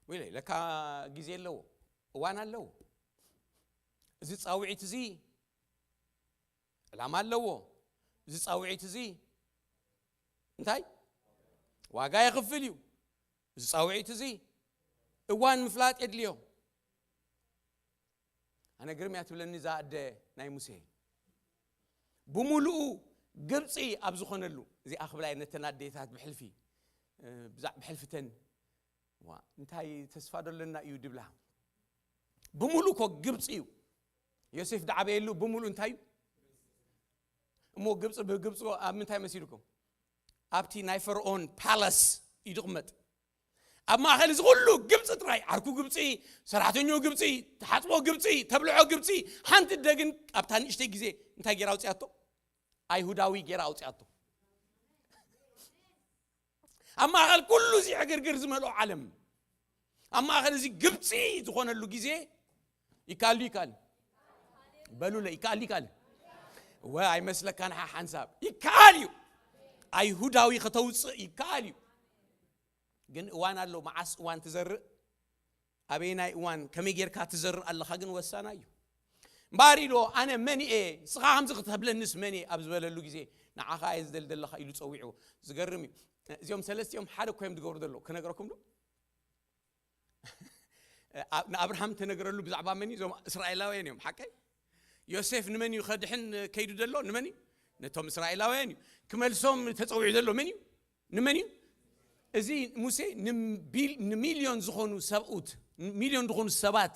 ወይለይ ለካ ግዜ ኣለዎ፣ እዋን ኣለዎ። እዚ ፃውዒት እዚ ዕላማ ኣለዎ። እዚ ፃውዒት እዚ እንታይ ዋጋ የኽፍል እዩ? እዚ ፃውዒት እዚ እዋን ምፍላጥ የድልዮ። ኣነ ግርም እያ ትብለኒ እዛ ኣደ ናይ ሙሴ። ብምሉኡ ግብፂ ኣብ ዝኾነሉ፣ እዚኣ ክብላ እየ ነተን ኣዴታት ብሕልፊ፣ እ፣ ብዛዕ ብሕልፍተን፣ ዋ፣ እንታይ ተስፋ ዶ ኣለና እዩ ድብላ። ብምሉእ እኮ ግብፂ እዩ። ዮሴፍ ዝዓበየሉ ብምሉእ እንታይ እዩ? እሞ ግብፂ ብግብፂ ኣብ ምንታይ መሲልኩም? ኣብቲ ናይ ፈርዖን ፓላስ እዩ ዝቕመጥ። ኣብ ማእኸል እዚ ኩሉ ግብፂ ጥራይ፣ ዓርኩ ግብፂ፣ ሰራሕተኛኡ ግብፂ፣ ትሓፅቦ ግብፂ፣ ተብልዖ ግብፂ። ሓንቲ ኣደ ግን ኣብታ ንእሽተይ ግዜ እንታይ ገይራ ኣውፅኣቶ? ኣይሁዳዊ ገይራ ኣውፅኣቶ። ኣብ ማእኸል ኩሉ እዚ ዕግርግር ዝመልኦ ዓለም፣ ኣብ ማእኸል እዚ ግብፂ ዝኾነሉ ግዜ ይከኣል እዩ፣ ይከኣል? በሉለ፣ ይከኣል፣ ይከኣል? ወ ኣይመስለካን ሓ-፣ ሓንሳብ ይከኣል እዩ። ኣይሁዳዊ ከተውፅእ ይከኣል እዩ። ግን እዋን ኣሎ። መዓስ እዋን ትዘርእ፣ ኣበየናይ እዋን፣ ከመይ ጌርካ ትዘርእ ኣለኻ ግን ወሳና እዩ። እምበኣር ኢልዎ፣ ኣነ መን እየ? ንስኻ ከምዚ ክትብለንስ መን እየ? ኣብ ዝበለሉ ግዜ፣ ንዓኻ እየ ዝደሊ ዘለኻ ኢሉ ጸዊዕዎ። ዝገርም እዩ። እዚኦም ሰለስቲኦም ሓደ እኮ እዮም ዝገብሩ ዘለዉ። ክነግረኩም ዶ? ንኣብርሃም ተነግረሉ ብዛዕባ መን እዩ? እዞም እስራኤላውያን እዮም፣ ሓቀይ? ዮሴፍ ንመን እዩ ከድሕን ከይዱ ዘሎ? ንመን እዩ? ነቶም እስራኤላውያን እዩ። ክመልሶም ተጸዊዑ ዘሎ መን እዩ? ንመን እዩ? እዚ ሙሴ ንቢል-፣ ንሚልዮን ዝኾኑ ሰብኡት፣ ሚልዮን ዝኾኑ ሰባት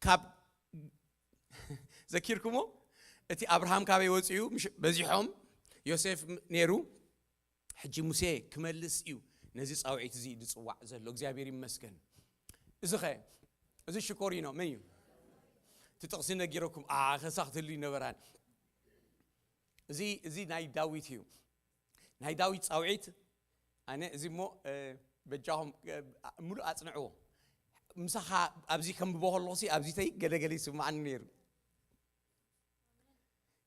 ካብ ዘኪርኩሞ? እቲ ኣብርሃም ካበይ ወፂኡ? ምሽ-፣ በዚሖም ዮሴፍ ነይሩ። ሕጂ ሙሴ ክመልስ እዩ ነዚ ፃውዒት እዚ ዝፅዋዕ ዘሎ። እግዚኣብሔር ይመስገን። እዚ ኸ፣ እዚ ሽኮሪኖ መን እዩ? እቲ ጥቕሲ ነጊረኩም፣ ኣ፣ ከሳ ክትህሉ ይነበራን። እዚ፣ እዚ ናይ ዳዊት እዩ። ናይ ዳዊት ጻውዒት፣ ኣነ እዚ እሞ፣ እ፣ በጃኹም፣ እ፣ ምሉእ ኣጽንዕዎ። ምሳኻ ኣብዚ ከንብቦ ከለኹ ሲ ኣብዚ ተይ ገለገለ ይስምዓኒ ነይሩ።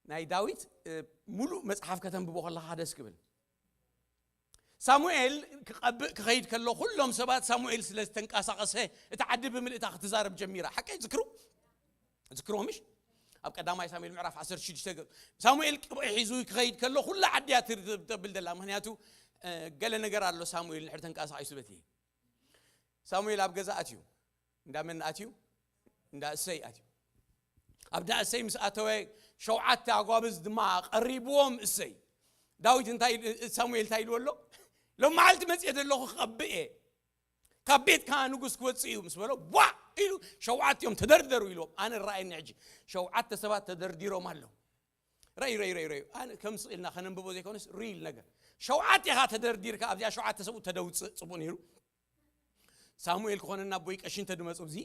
ናይ ዳዊት እ፣ ሙሉእ መጽሓፍ ከተንብቦ ከለኻ ደስ ክብል። ሳሙኤል ክቐብእ ክኸይድ ከሎ ኩሎም ሰባት ሳሙኤል ስለ ዝተንቀሳቐሰ እቲ ዓዲ ብምልእታ ክትዛረብ ጀሚራ። ሓቀይ ዝክሩ ዝክሩ ምሽ ኣብ ቀዳማይ ሳሙኤል ምዕራፍ ዓሰርተ ሽዱሽተ ገ- ሳሙኤል ቅብኢ ሒዙ ክኸይድ ከሎ ኩላ ዓዲ እያ ትር- ተብል ዘላ። ምክንያቱ እ፣ ገለ ነገር ኣሎ። ሳሙኤል ንሕር ተንቀሳቒሱ በቲ ሳሙኤል ኣብ ገዛ ኣትዩ። እንዳ መን ኣትዩ? እንዳ እሰይ ኣትዩ። ኣብ እንዳ እሰይ ምስ ኣተወ ሸውዓተ ኣጓብዝ ድማ ቀሪብዎም እሰይ። ዳዊት እንታይ ኢሉ- ሳሙኤል እንታይ ኢልዎ ኣሎ? ሎም መዓልቲ መጽኤ ዘለኹ ክቐብእ እየ። ካብ ቤትካ ንጉስ ክወጽእ እዩ ምስ በሎ ዋ ኢሉ ሸውዓቲኦም ተደርደሩ ኢልዎም። ኣነ ራእየኒ ሕጂ ሸውዓተ ሰባት ተደርዲሮም ኣለዉ። ረይ ረይ ረይ ረይ ኣነ ከም ስቕ ኢልና ከነንብቦ ዘይኮነስ ሪል ነገር ሸውዓቴኻ ተደርዲርካ ኣብዚኣ ሸውዓተ ሰብኡ ተደውፅእ ጽቡቅ ነይሩ። ሳሙኤል ክኾነና ኣቦይ ቀሺ እንተድመፁ ኣብዚ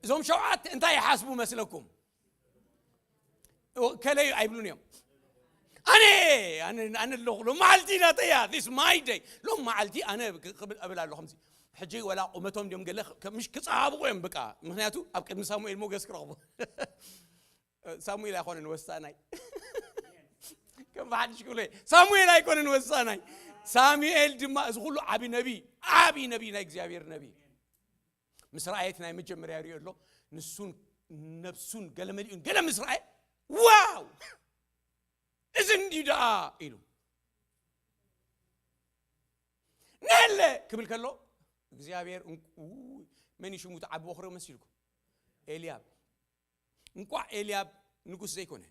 እዞም ሸውዓተ እንታይ ይሓስቡ መስለኩም? ከለዩ ኣይብሉን እዮም። ኣነ ኣነ ኣነ ኣለኹ ሎም መዓልቲ ናተያ this my day ሎም መዓልቲ ኣነ ክብል እብል ኣለኹ። ሕጂ ወላ ቁመቶም ድዮም ገለ ምሽ ክፀባብቑ እዮም ብቃ። ምክንያቱ ኣብ ቅድሚ ሳሙኤል ሞገስ ክረኽቡ። ሳሙኤል ኣይኮነን ወሳናይ። ከም ብሓድሽ ክብሎ ሳሙኤል ኣይኮነን ወሳናይ። ሳሙኤል ድማ እዚ ኩሉ ዓቢ ነቢ፣ ዓቢ ነቢ ናይ እግዚኣብሔር ነቢ ምስ ረኣየት ናይ መጀመርያ ይሪኦ ኣሎ። ንሱን ነብሱን ገለ መሊኡን ገለ ምስ ረኣየ ዋው እዚ እንዲ ደኣ ኢሉ ነለ ክብል ከሎ እግዚኣብሔር እንቁ- ውይ፣ መን እዩ ሽሙ ተዓቢ ወክሮ መሲልኩም ኤልያብ። እንቋዕ ኤልያብ ንጉስ ዘይኮነ።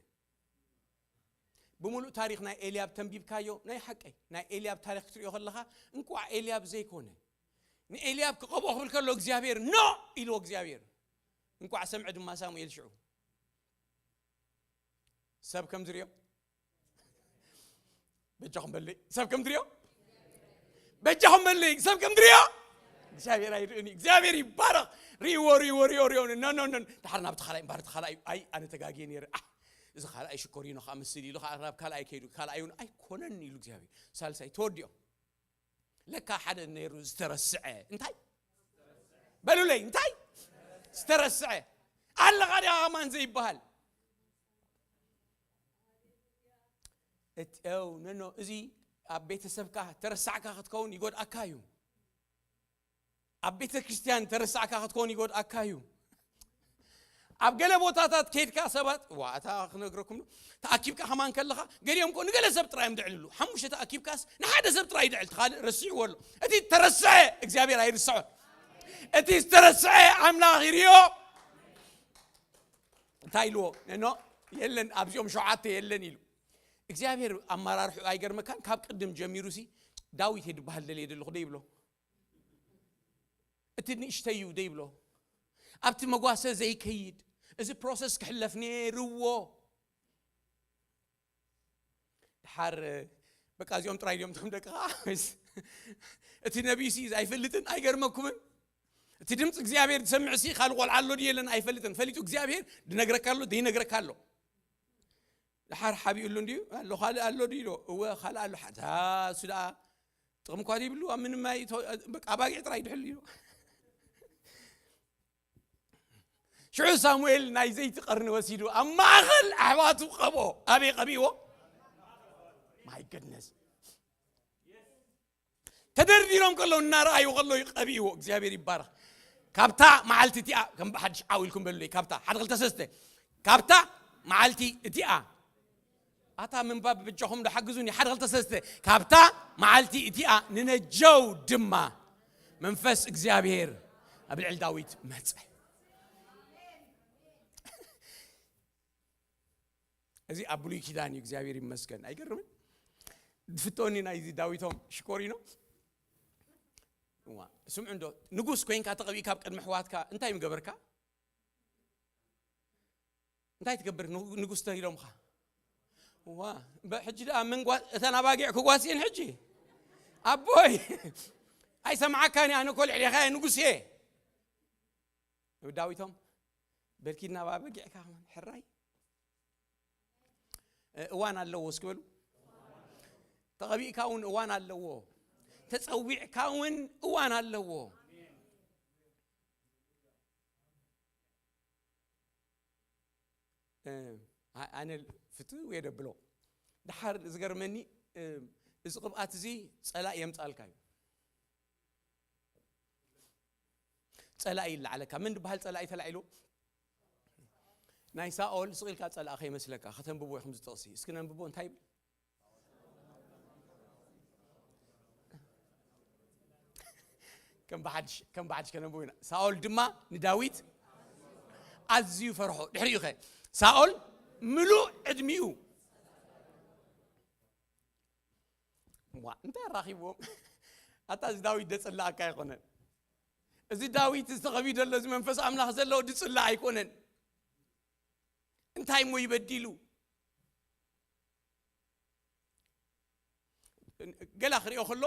ብምሉእ ታሪክ ናይ ኤልያብ ተንቢብካዮ ናይ ሓቀይ ናይ ኤልያብ ታሪክ ክትሪኦ ከለካ እንቋዕ ኤልያብ ዘይኮነ። ንኤልያብ ክቐብኦ ክብል ከሎ እግዚኣብሔር ኖ ኢልዎ እግዚኣብሔር። እንቋዕ ሰምዐ ድማ ሳሙኤል ሽዑ ሰብ ከም ዝሪኦ በጃኹም በለይ ሰብ ከም ድሪኦ በጃኹም በለይ ሰብ ከም ድሪኦ እግዚኣብሔር ኣይርእን እዩ። እግዚኣብሔር ይባረኽ። ሪእዎ ሪእዎ ሪኦ ሪኦ ኖ ኖ ኖ ድሓር ናብቲ ካልኣይ እምባር እቲ ካልኣይ ኣይ ኣነ ተጋግየ ነይረ። ኣህ፣ እዚ ካልኣይ ሽኮሪኖ ከዓ መስል ኢሉ ከዓ ናብ ካልኣይ ከይዱ ካልኣይ እውን ኣይኮነን ኢሉ እግዚኣብሔር። ሳልሳይ ተወዲኦም ለካ ሓደ ነይሩ ዝተረስዐ እንታይ በሉለይ እንታይ ዝተረስዐ ኣለኻ ዲኻ ከማን ዘይበሃል እው ነኖ እዚ ኣብ ቤተሰብካ ተረሳዕካ ክትከውን ይጎድኣካ እዩ። ኣብ ቤተ ክርስቲያን ተረሳዕካ ክትከውን ይጎድኣካ እዩ። ኣብ ገለ ቦታታት ከይድካ ሰባት ዋ እታ ክነግረኩም ዶ? ተኣኪብካ ከማን ከለኻ ገሊኦም ኮ ንገለ ሰብ ጥራይ እዮም ድዕልሉ። ሓሙሽተ ተኣኪብካስ ንሓደ ሰብ ጥራይ ይድዕል ትኻልእ ረሲዕዎ ኣሎ። እቲ ተረስዐ እግዚኣብሔር ኣይርስዖን። እቲ ዝተረስዐ ኣምላኽ ይርዮ። እንታይ ኢልዎ? ኖ የለን ኣብዚኦም ሸውዓተ የለን ኢሉ እግዚኣብሔር ኣመራርሑ ኣይገርመካን? ካብ ቅድም ጀሚሩ ሲ ዳዊት እየ ዝበሃል ደልየ ዘለኹ ደይብሎ። እቲ ንእሽተይ እዩ ደይብሎ። ኣብቲ መጓሰ ዘይከይድ እዚ ፕሮሰስ ክሕለፍ ነይርዎ። ድሓር በቃ እዚኦም ጥራይ ድዮም ቶም ደቅኻ እቲ ነቢይ ሲ ኣይፈልጥን ኣይገርመኩምን። እቲ ድምፂ እግዚኣብሔር ዝሰምዕ ሲ ካልእ ቆልዓ ኣሎ ድዩ የለን ኣይፈልጥን። ፈሊጡ እግዚኣብሔር ድነግረካ ኣሎ ደይነግረካ ኣሎ። ድሓር ሓቢኡሉ እንድዩ ኣሎ ካልእ ኣሎ ድዩ ኢሎ እወ ካልእ ኣሎ ሓታ እሱ ደኣ ጥቕሚ እኳ ዘይብሉ ኣብ ምንም ኣይ- ቶ- በቃ ኣባጊዕ ጥራይ ድሕሉ ኢሎ። ሽዑ ሳሙኤል ናይ ዘይቲ ቀርኒ ወሲዱ ኣብ ማእኸል ኣሕዋቱ ቀብኦ። ኣበይ ቀቢእዎ? My goodness። ተደርዲሮም ከለዉ እናረኣዩ ከለዉ ቀቢእዎ። እግዚኣብሔር ይባረኽ። ካብታ መዓልቲ እቲኣ ከም ብሓድሽ ዓው ኢልኩም በሉለይ። ካብታ ሓደ ክልተ ሰስተ ካብታ መዓልቲ እቲኣ ኣታ ምንባብ ብጃኹም ዶ ሓግዙኒ ሓደ ክልተ ሰስተ ካብታ መዓልቲ እቲኣ ንነጀው ድማ መንፈስ እግዚኣብሔር ኣብ ልዕሊ ዳዊት መጸ። እዚ ኣብ ብሉይ ኪዳን እዩ እግዚኣብሔር ይመስገን። ኣይገርምን? ዝፍተወኒ ናይዚ ዳዊቶም ሽኮሪኖ እዋ ስምዑ እንዶ ንጉስ ኮይንካ ተቐቢእ ካብ ቅድሚ ኣሕዋትካ እንታይ ምገበርካ? እንታይ ትገብር ንጉስ ተሪሎምኻ? ዋ ሕጂ ደኣ መን እተን ኣባጊዕ ክጓስየን ሕጂ ኣቦይ ኣይሰምዓካን ኣነ ኮልዕ ዲኻ ንጉስ እየ። ዳዊቶም በልኪ ናብ ኣበጊዕካ ሕራይ እዋን ኣለዎ እስኪ በሉ። ተቐቢእካ እውን እዋን ኣለዎ። ተፀዊዕካ እውን እዋን ኣለዎ። እ፣ ኣ-፣ ኣነ ፍትው እየ ደብሎ። ድሓር ዝገርመኒ፣ እ፣ እዚ ቅብኣት እዚ ጸላኢ የምጻልካ እዩ። ጸላኢ ይለዓለካ። መን ዝበሃል ጸላኢ ተላዒሉ? ናይ ሳኦል። ስቕ ኢልካ ጸላኢ ከይመስለካ፣ ከተንብቦ ኢኹም እዚ ጥቕሲ። እስኪ ነንብቦ፣ እንታይ ይብል? ከም ብሓድሽ፣ ከም ብሓድሽ ከነንብቦ ኢና። ሳኦል ድማ ንዳዊት ኣዝዩ ፈርሖ። ድሕሪኡ ኸ? ሳኦል ምሉእ ዕድሚኡ። ዋ፣ እንታይ ኣራኺብዎም? ኣታ እዚ ዳዊት ደጽላኣካ ኣይኮነን። እዚ ዳዊት ዝተኸቢ ዘሎ፣ እዚ መንፈስ ኣምላኽ ዘለዎ ድጽላ ኣይኮነን። እንታይ እሞ ይበዲሉ? ገላ ክሪኦ ከሎ፣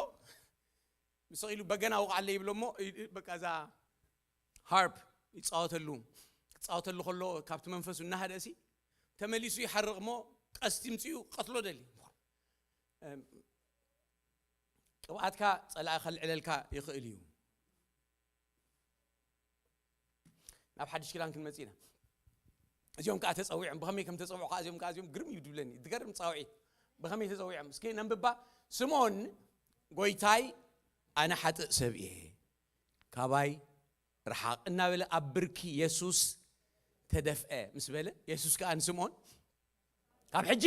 ምስ ኢሉ በገና ውቃዓለ ይብሎ እሞ፣ ይ-፣ በቃ እዛ ሃርፕ ይጻወተሉ። ክጻወተሉ ከሎ ካብቲ መንፈሱ እናሃደእሲ፣ ተመሊሱ ይሓርቕ እሞ፣ ቀስቲ ምጽኡ ቀትሎ ደሊ። እም፣ ቅብኣትካ ጸላኢ ከልዕለልካ ይኽእል እዩ። ናብ ሓድሽ ኪዳን ክንመጽእ ኢና። እዚኦም ከኣ ተጸዊዖም፣ ብኸመይ ከም ተጸውዑ ከኣ እዚኦም ከኣ እዚኦም ግርም እዩ ድብለኒ። ትገርም ጻውዒት። ብኸመይ ተጸዊዖም? እስኪ ነንብባ። ስምዖን፣ "ጎይታይ፣ ኣነ ሓጥእ ሰብ እየ፣ ካባይ ርሓቕ" እናበለ ኣብ ብርኪ የሱስ ተደፍአ። ምስ በለ፣ የሱስ ከኣ ንስምዖን፣ "ካብ ሕጂ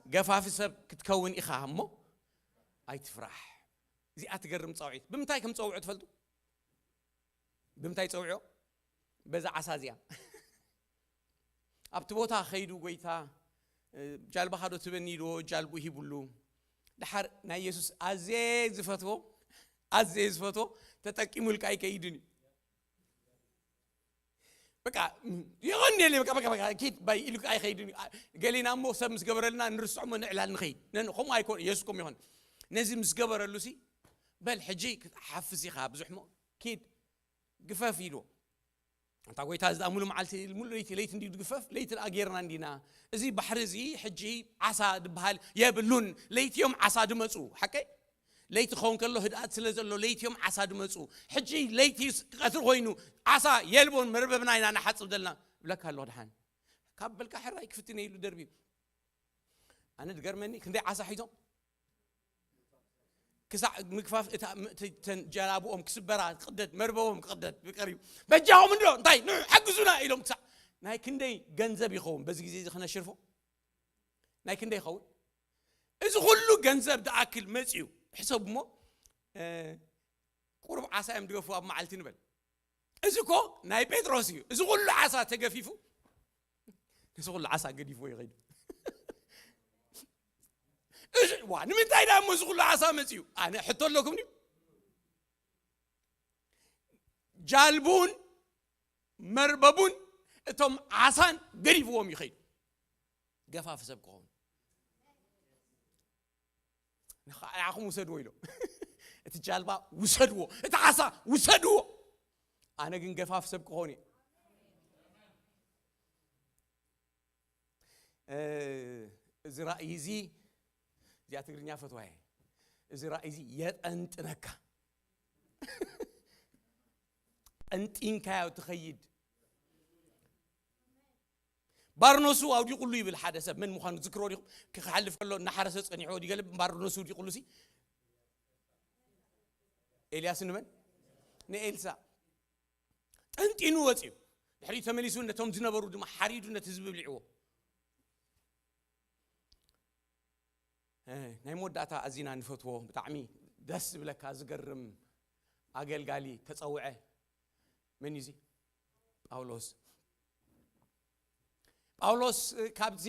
ገፋፊ ሰብ ክትከውን ኢኻ እሞ ኣይትፍራሕ።" እዚኣ ትገርም ጻውዒት። ብምንታይ ከም ጸውዖ ትፈልጡ? ብምንታይ ጸውዖ? በዛ ዓሳ እዚኣ። ኣብቲ ቦታ ከይዱ ጎይታ፣ እ፣ "ጃልባኻ ዶ ትበኒ?" ኢልዎ፣ ጃልቡ ሂቡሉ። ድሓር ናይ የሱስ ኣዝየ ዝፈትዎ፣ ኣዝየ ዝፈትዎ ተጠቂሙልካ ኣይከይድን እዩ። በቃ፣ የቐንየለይ፣ በቃ፣ በቃ፣ በቃ፣ ኪድ ባይ ኢሉ ኣይኸይድን እዩ። አ፣ ገሊና እሞ ሰብ ምስ ገበረልና ንርስዖ እሞ ንዕላል ንኸይድ። ነን-፣ ከምኡ ኣይኮን፣ የሱስ ከምኡ ይኾን። ነዚ ምስ ገበረሉ ሲ፣ "በል ሕጂ ክትሓፍስ ኢኻ ብዙሕ እሞ፣ ኪድ፣ ግፈፍ" ኢልዎ። ኣንታ ጎይታ፣ እዚ ደኣ ሙሉ መዓልቲ፣ ሙሉ ለይቲ፣ ለይቲ እንዲዩ ዝግፈፍ፣ ለይቲ ደኣ ጌርና እንዲና። እዚ ባሕሪ እዚ ሕጂ ዓሳ ዝበሃል የብሉን። ለይቲ እዮም ዓሳ ድመጹ። ሓቀይ? ለይቲ ክኸውን ከሎ ህድኣት ስለ ዘሎ ለይቲ እዮም ዓሳ ድመጹ። ሕጂ ለይቲ ስ-፣ ቀትሪ ኮይኑ ዓሳ የልቦን፣ መርበብና ኢና ንሓጽብ ዘለና። እብለካ ኣለኹ ደሓን። ካብ በልካ ሕራይ ክፍትን ኢሉ ደርቢቡ። ኣነ ዝገርመኒ ክንደይ ዓሳ ሒዞም ክሳዕ ምግፋፍ እታ ም-፣ እቲ፣ ተን ጀላብኦም ክስበራ ክቕደድ፣ መርበቦም ክቕደድ ብቀሪቡ፣ "በጃኹም እንዶ እንታይ ንዑ ሓግዙና" ኢሎም ክሳዕ ናይ ክንደይ ገንዘብ ይኸውን በዚ ግዜ እዚ ክነሽርፎ? ናይ ክንደይ ይኸውን? እዚ ኩሉ ገንዘብ ዝኣክል መጺኡ፣ ሕሰቡ እሞ፣ እ፣ ቁሩብ ዓሳ እዮም ድገፉ ኣብ መዓልቲ ንበል። እዚ እኮ ናይ ጴጥሮስ እዩ። እዚ ኩሉ ዓሳ ተገፊፉ፣ እዚ ኩሉ ዓሳ ገዲፍዎ ይኸይድ። እዚ፣ ዋ፣ ንምንታይ ደኣ እሞ እዚ ኩሉ ዓሳ መጺኡ? ኣነ ሕቶ ኣለኩም ድዩ? ጃልቡን መርበቡን እቶም ዓሳን ገዲፍዎም ይኸይዱ። ገፋፊ ሰብ ክኸውን። ንዓኹም ውሰድዎ ኢሎም። እቲ ጃልባ ውሰድዎ፣ እቲ ዓሳ ውሰድዎ። ኣነ ግን ገፋፍ ሰብ ክኾን እየ። እ፣ እዚ ራእይ እዚ፣ እዚኣ ትግርኛ ፈትዋ እየ። እዚ ራእይ እዚ የጠንጥነካ። ጠንጢንካዮ ትኸይድ። ባርኖሱ ኣውዲቑሉ ይብል ሓደ ሰብ። መን ምዃኑ ትዝክርዎ ዲኹም? ክሓልፍ ከሎ እናሓረሰ ጸኒሕዎ ድዩ ገለ ባርኖሱ ኣውዲቑሉ ሲ? ኤልያስ ንመን? ንኤልሳ። ጠንጢኑ ወጺኡ። ድሕሪኡ ተመሊሱ ነቶም ዝነበሩ ድማ ሓሪዱ ነቲ ህዝቢ ብሊዕዎ። እ፣ ናይ መወዳእታ ኣዚና ንፈትዎ፣ ብጣዕሚ ደስ ዝብለካ፣ ዝገርም ኣገልጋሊ፣ ተጸውዐ። መን እዩ እዚ? ጳውሎስ። ጳውሎስ፣ እ፣ ካብዚ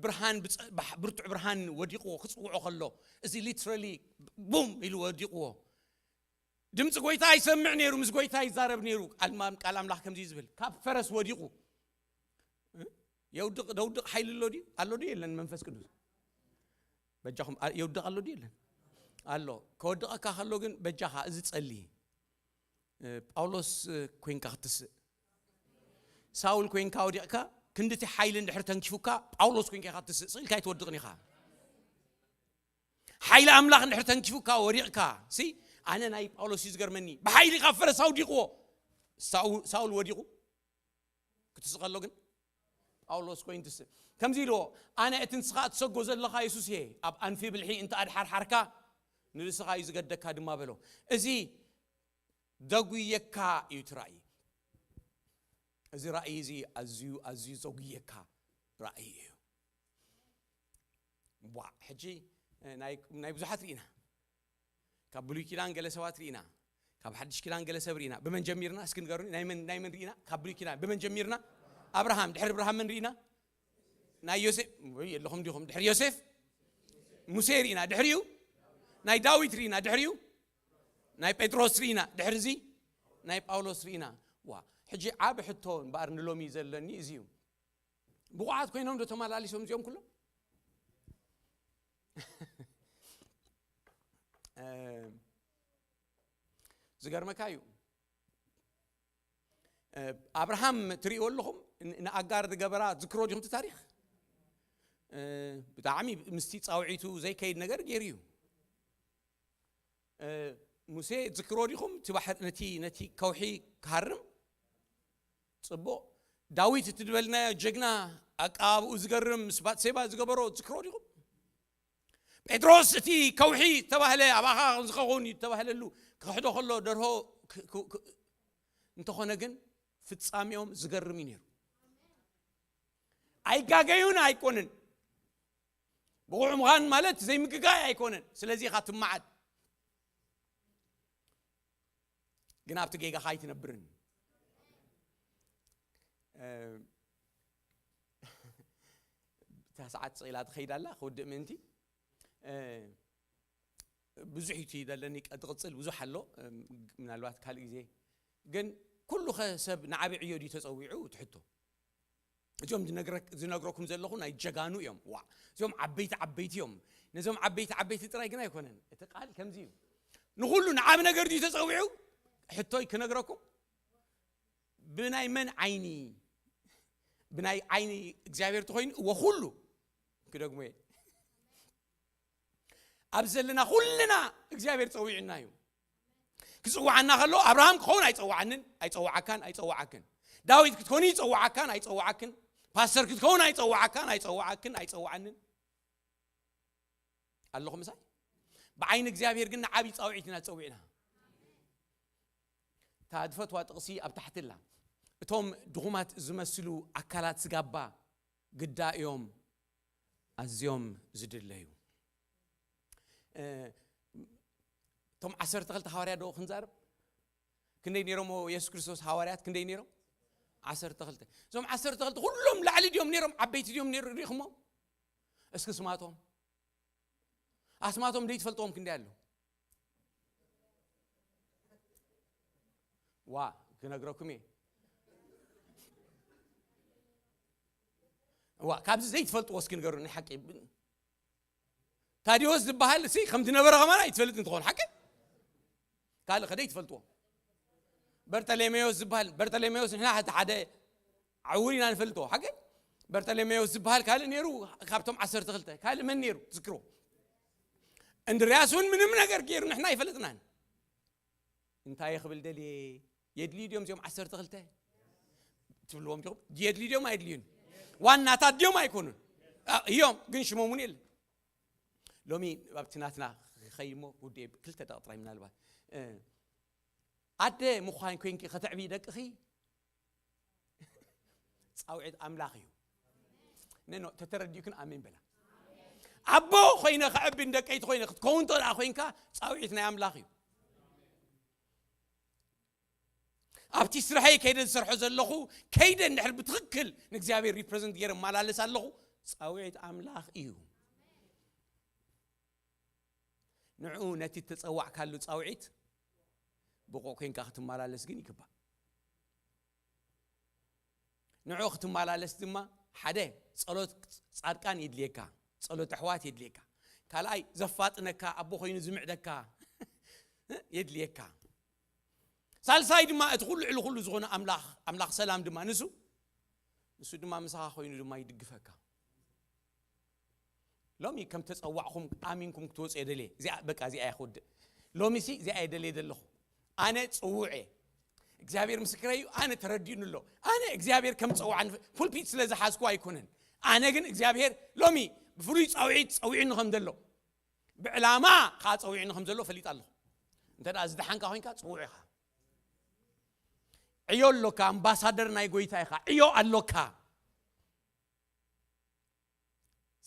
ብርሃን ብጸ-፣ ባሕ-፣ ብርቱዕ ብርሃን ወዲቕዎ ክጽውዖ ከሎ፣ እዚ ሊትራሊ ቡም ኢሉ ወዲቕዎ። ድምፂ ጎይታ ይሰምዕ ነይሩ፣ ምስ ጎይታ ይዛረብ ነይሩ። ቃል ማ-፣ ቃል ኣምላኽ ከምዚ እዩ ዝብል፣ ካብ ፈረስ ወዲቑ፣ እ? የውድቕ፣ ደውድቕ ሓይሊ ኣሎ ድዩ? ኣሎ ድዩ የለን? መንፈስ ቅዱስ በጃኹም፣ ኣ-፣ የውድቕ ኣሎ ድዩ የለን? ኣሎ። ከወድቐካ ከሎ ግን በጃኻ እዚ ጸሊ። እ፣ ጳውሎስ፣ እ፣ ኮይንካ ክትስእ። ሳውል ኮይንካ ወዲቕካ፣ ክንድቲ ሓይሊ እንድሕር ተንኪፉካ፣ ጳውሎስ ኮይንካ ኢኻ ክትስእ። ስቕ ኢልካ ኣይትወድቕን ኢኻ። ሓይሊ ኣምላኽ እንድሕር ተንኪፉካ ወዲቕካ፣ ሲ፣ ኣነ ናይ ጳውሎስ እዩ ዝገርመኒ። ብሓይሊ ካብ ፈረስ ኣውዲቕዎ። ሳው-፣ ሳውል ወዲቑ ክትስእ ከሎ ግን፣ ጳውሎስ ኮይኑ ትስ ከምዚ ኢልዎ፣ ኣነ እቲ ንስኻ እትሰጎ ዘለኻ የሱስ እየ። ኣብ ኣንፊ ብልሒ እንተ ኣድሓርሓርካ፣ ንርእስኻ እዩ ዝገደካ ድማ በሎ። እዚ ደጉየካ እዩ እቲ ራእይ። እዚ ራእይ እዚ ኣዝዩ፣ ኣዝዩ ዘጉየካ ራእይ እዩ። ቧዕ፣ ሕጂ፣ እ፣ ናይ፣ ናይ ብዙሓት ርኢና። ካብ ብሉይ ኪዳን ገለ ሰባት ርኢና። ካብ ሓድሽ ኪዳን ገለ ሰብ ርኢና። ብመን ጀሚርና? እስኪ ንገሩኒ። ናይ መን፣ ናይ መን ርኢና? ካብ ብሉይ ኪዳን ብመን ጀሚርና? ኣብርሃም። ድሕሪ ኣብርሃም መን ርኢና? ናይ ዮሴፍ። ወይ የለኹም ዲኹም? ድሕሪ ዮሴፍ ሙሴ ርኢና። ድሕሪኡ ናይ ዳዊት ርኢና። ድሕሪኡ ናይ ጴጥሮስ ርኢና። ድሕሪ እዚ ናይ ጳውሎስ ርኢና። ዋ፣ ሕጂ ዓቢ ሕቶ እምበኣር ንሎሚ ዘለኒ እዚ እዩ። ብቑዓት ኮይኖም ዶ ተመላሊሶም እዚኦም ኩሎም? እ፣ ዝገርመካ እዩ። እ፣ ኣብርሃም ትርእይዎ ኣለኹም፣ ን-፣ ንኣጋር ዝገበራ ትዝክሮ ዲኹም እቲ ታሪኽ? እ፣ ብጣዕሚ ምስቲ ጻውዒቱ ዘይከይድ ነገር ገይሩ እዩ። እ፣ ሙሴ ትዝክሮ ዲኹም? እቲ ባሕር፣ ነቲ፣ ነቲ ከውሒ ክሃርም? ጽቡቕ። ዳዊት እቲ ዝበልናዮ ጀግና፣ ኣቀባብኡ ዝገርም፣ ምስ ባትሴባ ዝገበሮ ትዝክሮ ዲኹም? ጴጥሮስ እቲ ከውሒ ዝተባህለ፣ ኣባኻ ዝኸውን እዩ ዝተባህለሉ ክኽሕዶ ከሎ ደርሆ ክ-፣ ክ-፣ ክ-፣ እንተኾነ ግን ፍጻሜኦም ዝገርም እዩ ነይሩ። ኣይጋገዩን ኣይኮንን። ብቑዕ ምዃን ማለት ዘይምግጋይ ኣይኮነን። ስለዚ ኢኻ ትመዓድ። ግን ኣብቲ ጌጋኻ ኣይትነብርን። እ፣ እታ ሰዓት ስቕ ኢላ ትኸይድ ኣላ፣ ክውድእ ምእንቲ። እ፣ ብዙሕ እዩ እቲ ዘለኒ፣ ቀ-፣ ትቕጽል ብዙሕ ኣሎ። እ፣ ምናልባት ካልእ ግዜ። ግን ኩሉ ኸ ሰብ ንዓቢ ዕዮ ድዩ ተጸዊዑ? ትሕቶ። እዚኦም ዝነግረ-፣ ዝነግረኩም ዘለኹ ናይ ጀጋኑ እዮም። ዋ፣ እዚኦም ዓበይቲ ዓበይቲ እዮም። ነዞም ዓበይቲ ዓበይቲ ጥራይ ግን ኣይኮነን። እቲ ቃል ከምዚ እዩ። ንኹሉ ንዓቢ ነገር ድዩ ተጸዊዑ? ሕቶይ ክነግረኩም፣ ብናይ መን ዓይኒ? ብናይ ዓይኒ እግዚኣብሔር ተኾይኑ፣ እወ፣ ኩሉ ክደግሞ እየ። ኣብ ዘለና ኩልና እግዚኣብሔር ጸዊዑና እዩ። ክጽውዓና ከሎ ኣብርሃም ክኸውን ኣይጸውዓንን፣ ኣይጸውዓካን፣ ኣይጸውዓክን። ዳዊት ክትኮኒ ይጸውዓካን፣ ኣይጸውዓክን። ፓስተር ክትከውን ኣይጸውዓካን፣ ኣይጸውዓክን፣ ኣይጸውዓንን። ኣለኹም ምሳይ? ብዓይኒ እግዚኣብሔር ግን ንዓብዪ ጻውዒት ኢና ጸዊዕና። እታ ዝፈትዋ ጥቕሲ ኣብ ታሕቲ ኣላ። እቶም ድኹማት ዝመስሉ ኣካላት ስጋባ ግዳ እዮም ኣዝዮም ዝድለዩ። እ፣ እቶም ዓሰርተ ክልተ ሃዋርያ ዶ ክንዛረብ? ክንደይ ነይሮም የሱስ ክርስቶስ ሃዋርያት? ክንደይ ነይሮም? ዓሰርተ ክልተ። እዞም ዓሰርተ ክልተ ኩሎም ላዕሊ ድዮም ነይሮም? ዓበይቲ ድዮም ነይሩ? ሪኢኹሞም? እስኪ ስማቶም። ኣስማቶም ደይ ትፈልጥዎም ክንደይ ኣሎ? ዋ፣ ክነግረኩም እየ። ዋ፣ ካብዚ ዘይትፈልጥዎ እስኪ ንገሩኒ፣ ሓቂ። ታዲዎስ ዝበሃል እሲ ከም ዝነበረ ከማን ኣይትፈልጥ እንትኾን፣ ሓቂ? ካልእ ከ ደይ ትፈልጥዎ? በርጠሌሜዎስ ዝበሃል፣ በርጠሌሜዎስ ንሕና እቲ ሓደ ዕውር ኢና ንፈልጦ፣ ሓቂ? በርጠሌሜዎስ ዝበሃል ካልእ ነይሩ፣ ካብቶም ዓሰርተ ክልተ። ካልእ መን ነይሩ? ትዝክሮ? እንድርያስ እውን ምንም ነገር ገይሩ ንሕና ኣይፈልጥናን። እንታይ ክብል ደልየ? የድልዩ ድዮም እዚኦም ዓሰርተ ክልተ? ትብልዎም ዲኹም? የድልዩ ድዮም ኣየድልዩን? ዋናታት ድዮም ኣይኮኑን? ኣ፣ እዮም፣ ግን ሽሞም እውን የለን። ሎሚ ኣብቲ ናትና ክኸይድ እሞ፣ ውዴ፣ ክልተ ደቂቕ ጥራይ ምናልባት። እ፣ ኣደ ምዃን ኮይንኪ ከተዕብዪ ደቅኺ ጻውዒት ኣምላኽ እዩ። ነኖ፣ ተተረዲእክን ኣሜን በላ። ኣቦ ኮይነ ከዕቢ ንደቀይቲ ኮይነ ክትከውን እንተ ደኣ ኮይንካ፣ ጻውዒት ናይ ኣምላኽ እዩ። ኣብቲ ስርሐይ ከይደ ዝሰርሖ ዘለኹ፣ ከይደ እንድሕር ብትኽክል ንእግዚኣብሔር ሪፕረዘንት ገይረ እመላለስ ኣለኹ፣ ጻውዒት ኣምላኽ እዩ። ንዕኡ ነቲ እተጸዋዕካሉ ጻውዒት ብቑዕ ኮይንካ ክትመላለስ ግን ይግባእ። ንዕኡ ክትመላለስ ድማ ሓደ ጸሎት ጻድቃን የድልየካ፣ ጸሎት ኣሕዋት የድልየካ። ካልኣይ ዘፋጥነካ፣ ኣቦ ኮይኑ ዝምዕደካ የድልየካ። ሳልሳይ ድማ እቲ ኩሉ ልዕሊ ኩሉ ዝኾነ ኣምላኽ፣ ኣምላኽ ሰላም ድማ ንሱ፣ ንሱ ድማ ምሳኻ ኮይኑ ድማ ይድግፈካ። ሎሚ ከም ተጸዋዕኹም ኣሚንኩም ክትወጹ እየ ደልየ። እዚኣ በቃ እዚኣ እየ ክውድእ። ሎሚ ሲ እዚኣ እየ ደልየ ዘለኹ። ኣነ ጽዉዕ እየ። እግዚኣብሔር ምስክረይ እዩ። ኣነ ተረዲኡኒ ኣሎ። ኣነ እግዚኣብሔር ከም ዝጸውዓኒ ፉልፒት ስለ ዝሓዝኩ ኣይኮነን። ኣነ ግን እግዚኣብሔር ሎሚ ብፍሉይ ጻውዒት ጸዊዑኒ ከም ዘሎ፣ ብዕላማ ከኣ ጸዊዑኒ ከም ዘሎ ፈሊጠ ኣለኹ። እንተ ደኣ ዝደሓንካ ኮይንካ ጽውዕ ኢኻ። ዕዮ ኣሎካ፣ ኣምባሳደር ናይ ጎይታ ኢኻ። ዕዮ ኣሎካ።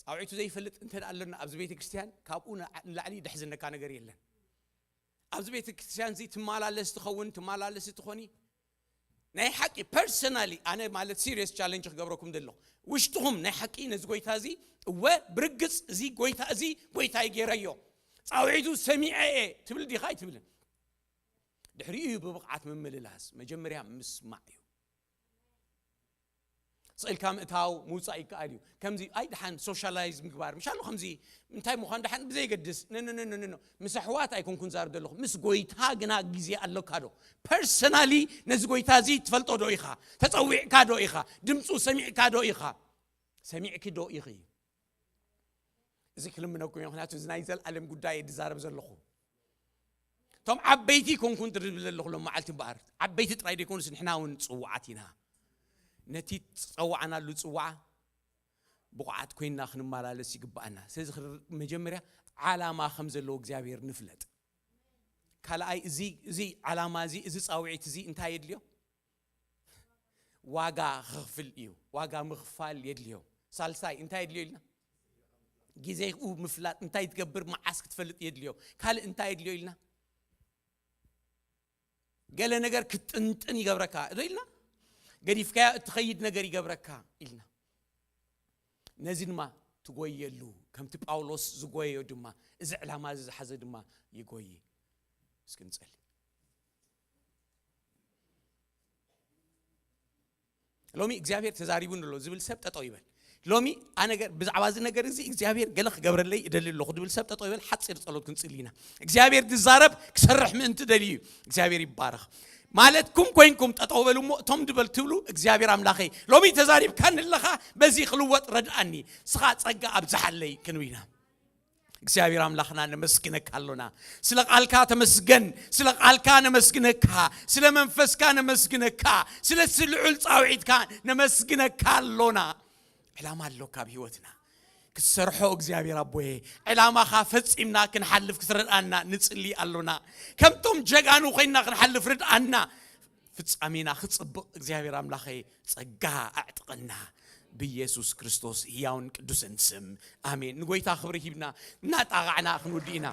ጻውዒቱ ዘይፈልጥ እንተ ደኣ ኣሎና ኣብዚ ቤተ ክርስቲያን፣ ካብኡ ንዓ-፣ ንላዕሊ ደሕዝነካ ነገር የለን። ኣብዚ ቤተ ክርስቲያን እዚ ትመላለስ ትኸውን፣ ትመላለስ ትኾኒ፣ ናይ ሓቂ ፐርሰናሊ ኣነ ማለት ሲሪየስ ቻለንጅ ክገብረኩም ዘለኹ፣ ውሽጥኹም ናይ ሓቂ ነዚ ጎይታ እዚ፣ እወ ብርግጽ እዚ ጎይታ እዚ ጎይታይ ገይረዮ፣ ጻውዒቱ ሰሚዐ እየ ትብል ዲኻ ኣይትብልን? ድሕሪኡ እዩ ብብቕዓት ምምልላስ፣ መጀመርያ ምስማዕ እዩ። ስቕ ኢልካ ምእታው ምውጻእ ይከኣል እዩ። ከምዚ ኣይ ደሓን ሶሻላይዝ ምግባር ምሻሎ ከምዚ እንታይ ምዃን ደሓን ብዘይገድስ፣ ኖ፣ ኖ፣ ኖ፣ ኖ፣ ኖ። ምስ ኣሕዋት ኣይኮንኩን ዛርብ ዘለኹ፣ ምስ ጎይታ ግና ግዜ ኣሎካ ዶ? ፐርሰናሊ ነዚ ጎይታ እዚ ትፈልጦ ዶ ኢኻ? ተጸዊዕካ ዶ ኢኻ? ድምፁ ሰሚዕካ ዶ ኢኻ? ሰሚዕኪ ዶ ኢኺ? እዚ ክልምነኩም እየ፣ ምኽንያቱ እዚ ናይ ዘልኣለም ጉዳይ እየ ዝዛረብ ዘለኹ። እቶም ዓበይቲ ኮንኩን ትብል ዘለኹ ሎም መዓልቲ እምበኣር፣ ዓበይቲ ጥራይ ደይኮኑስ ንሕና እውን ጽዋዓት ኢና። ነቲ ዝጸዋዕናሉ ጽዋዓ ብቑዓት ኮይንና ክንመላለስ ይግብኣና። ስለዚ ክር-፣ መጀመርያ ዓላማ ከም ዘለዎ እግዚኣብሔር ንፍለጥ። ካልኣይ፣ እዚ፣ እዚ ዓላማ እዚ፣ እዚ ጻውዒት እዚ እንታይ የድልዮ? ዋጋ ክኽፍል እዩ። ዋጋ ምኽፋል የድልዮ። ሳልሳይ፣ እንታይ የድልዮ ኢልና? ግዜኡ ምፍላጥ፣ እንታይ ትገብር፣ መዓስ ክትፈልጥ የድልዮ። ካልእ እንታይ የድልዮ ኢልና? ገለ ነገር ክትጥንጥን ይገብረካ፣ እዶ ኢልና? ገዲፍካዮ እትኸይድ ነገር ይገብረካ ኢልና። ነዚ ድማ ትጎየሉ፣ ከምቲ ጳውሎስ ዝጎየዮ ድማ፣ እዚ ዕላማ እዚ ዝሓዘ ድማ ይጎይ። እስኪ ንጸሊ። ሎሚ እግዚኣብሔር ተዛሪቡኒ ኣሎ ዝብል ሰብ ጠጠው ይበል። ሎሚ ኣነ ገ-፣ ብዛዕባ እዚ ነገር እዚ እግዚኣብሔር ገለ ክገብረለይ እደሊ ኣለኹ ዝብል ሰብ ጠጠው ይበል። ሓጺር ጸሎት ክንጽሊ ኢና። እግዚኣብሔር ዝዛረብ ክሰርሕ ምእንቲ ደልዩ እዩ። እግዚኣብሔር ይባረኽ። ማለትኩም ኮይንኩም ጠጠው በሉ እሞ፣ እቶም ድበል ትብሉ፣ እግዚኣብሔር ኣምላኸይ፣ ሎሚ ተዛሪብካኒ ኣለኻ፣ በዚ ክልወጥ ረድኣኒ፣ ንስኻ ጸጋ ኣብዝሓለይ ክንብል ኢና። እግዚኣብሔር ኣምላኽና ነመስግነካ ኣሎና። ስለ ቃልካ ተመስገን፣ ስለ ቃልካ ነመስግነካ፣ ስለ መንፈስካ ነመስግነካ፣ ስለ እቲ ልዑል ጻውዒትካ ነመስግነካ ኣሎና። ዕላማ ኣሎካ ኣብ ህይወትና ክትሰርሖ እግዚኣብሔር ኣቦየ፣ ዕላማኻ ፈጺምና ክንሓልፍ ክትረድኣና ንጽሊ ኣሎና። ከምቶም ጀጋኑ ኮይንና ክንሓልፍ ርድኣና። ፍጻሜና ክጽብቕ እግዚኣብሔር ኣምላኸይ ጸጋ ኣዕጥቐና ብኢየሱስ ክርስቶስ ህያውን ቅዱስን ስም ኣሜን። ንጎይታ ክብሪ ሂብና እናጣቓዕና ክንውድእ ኢና።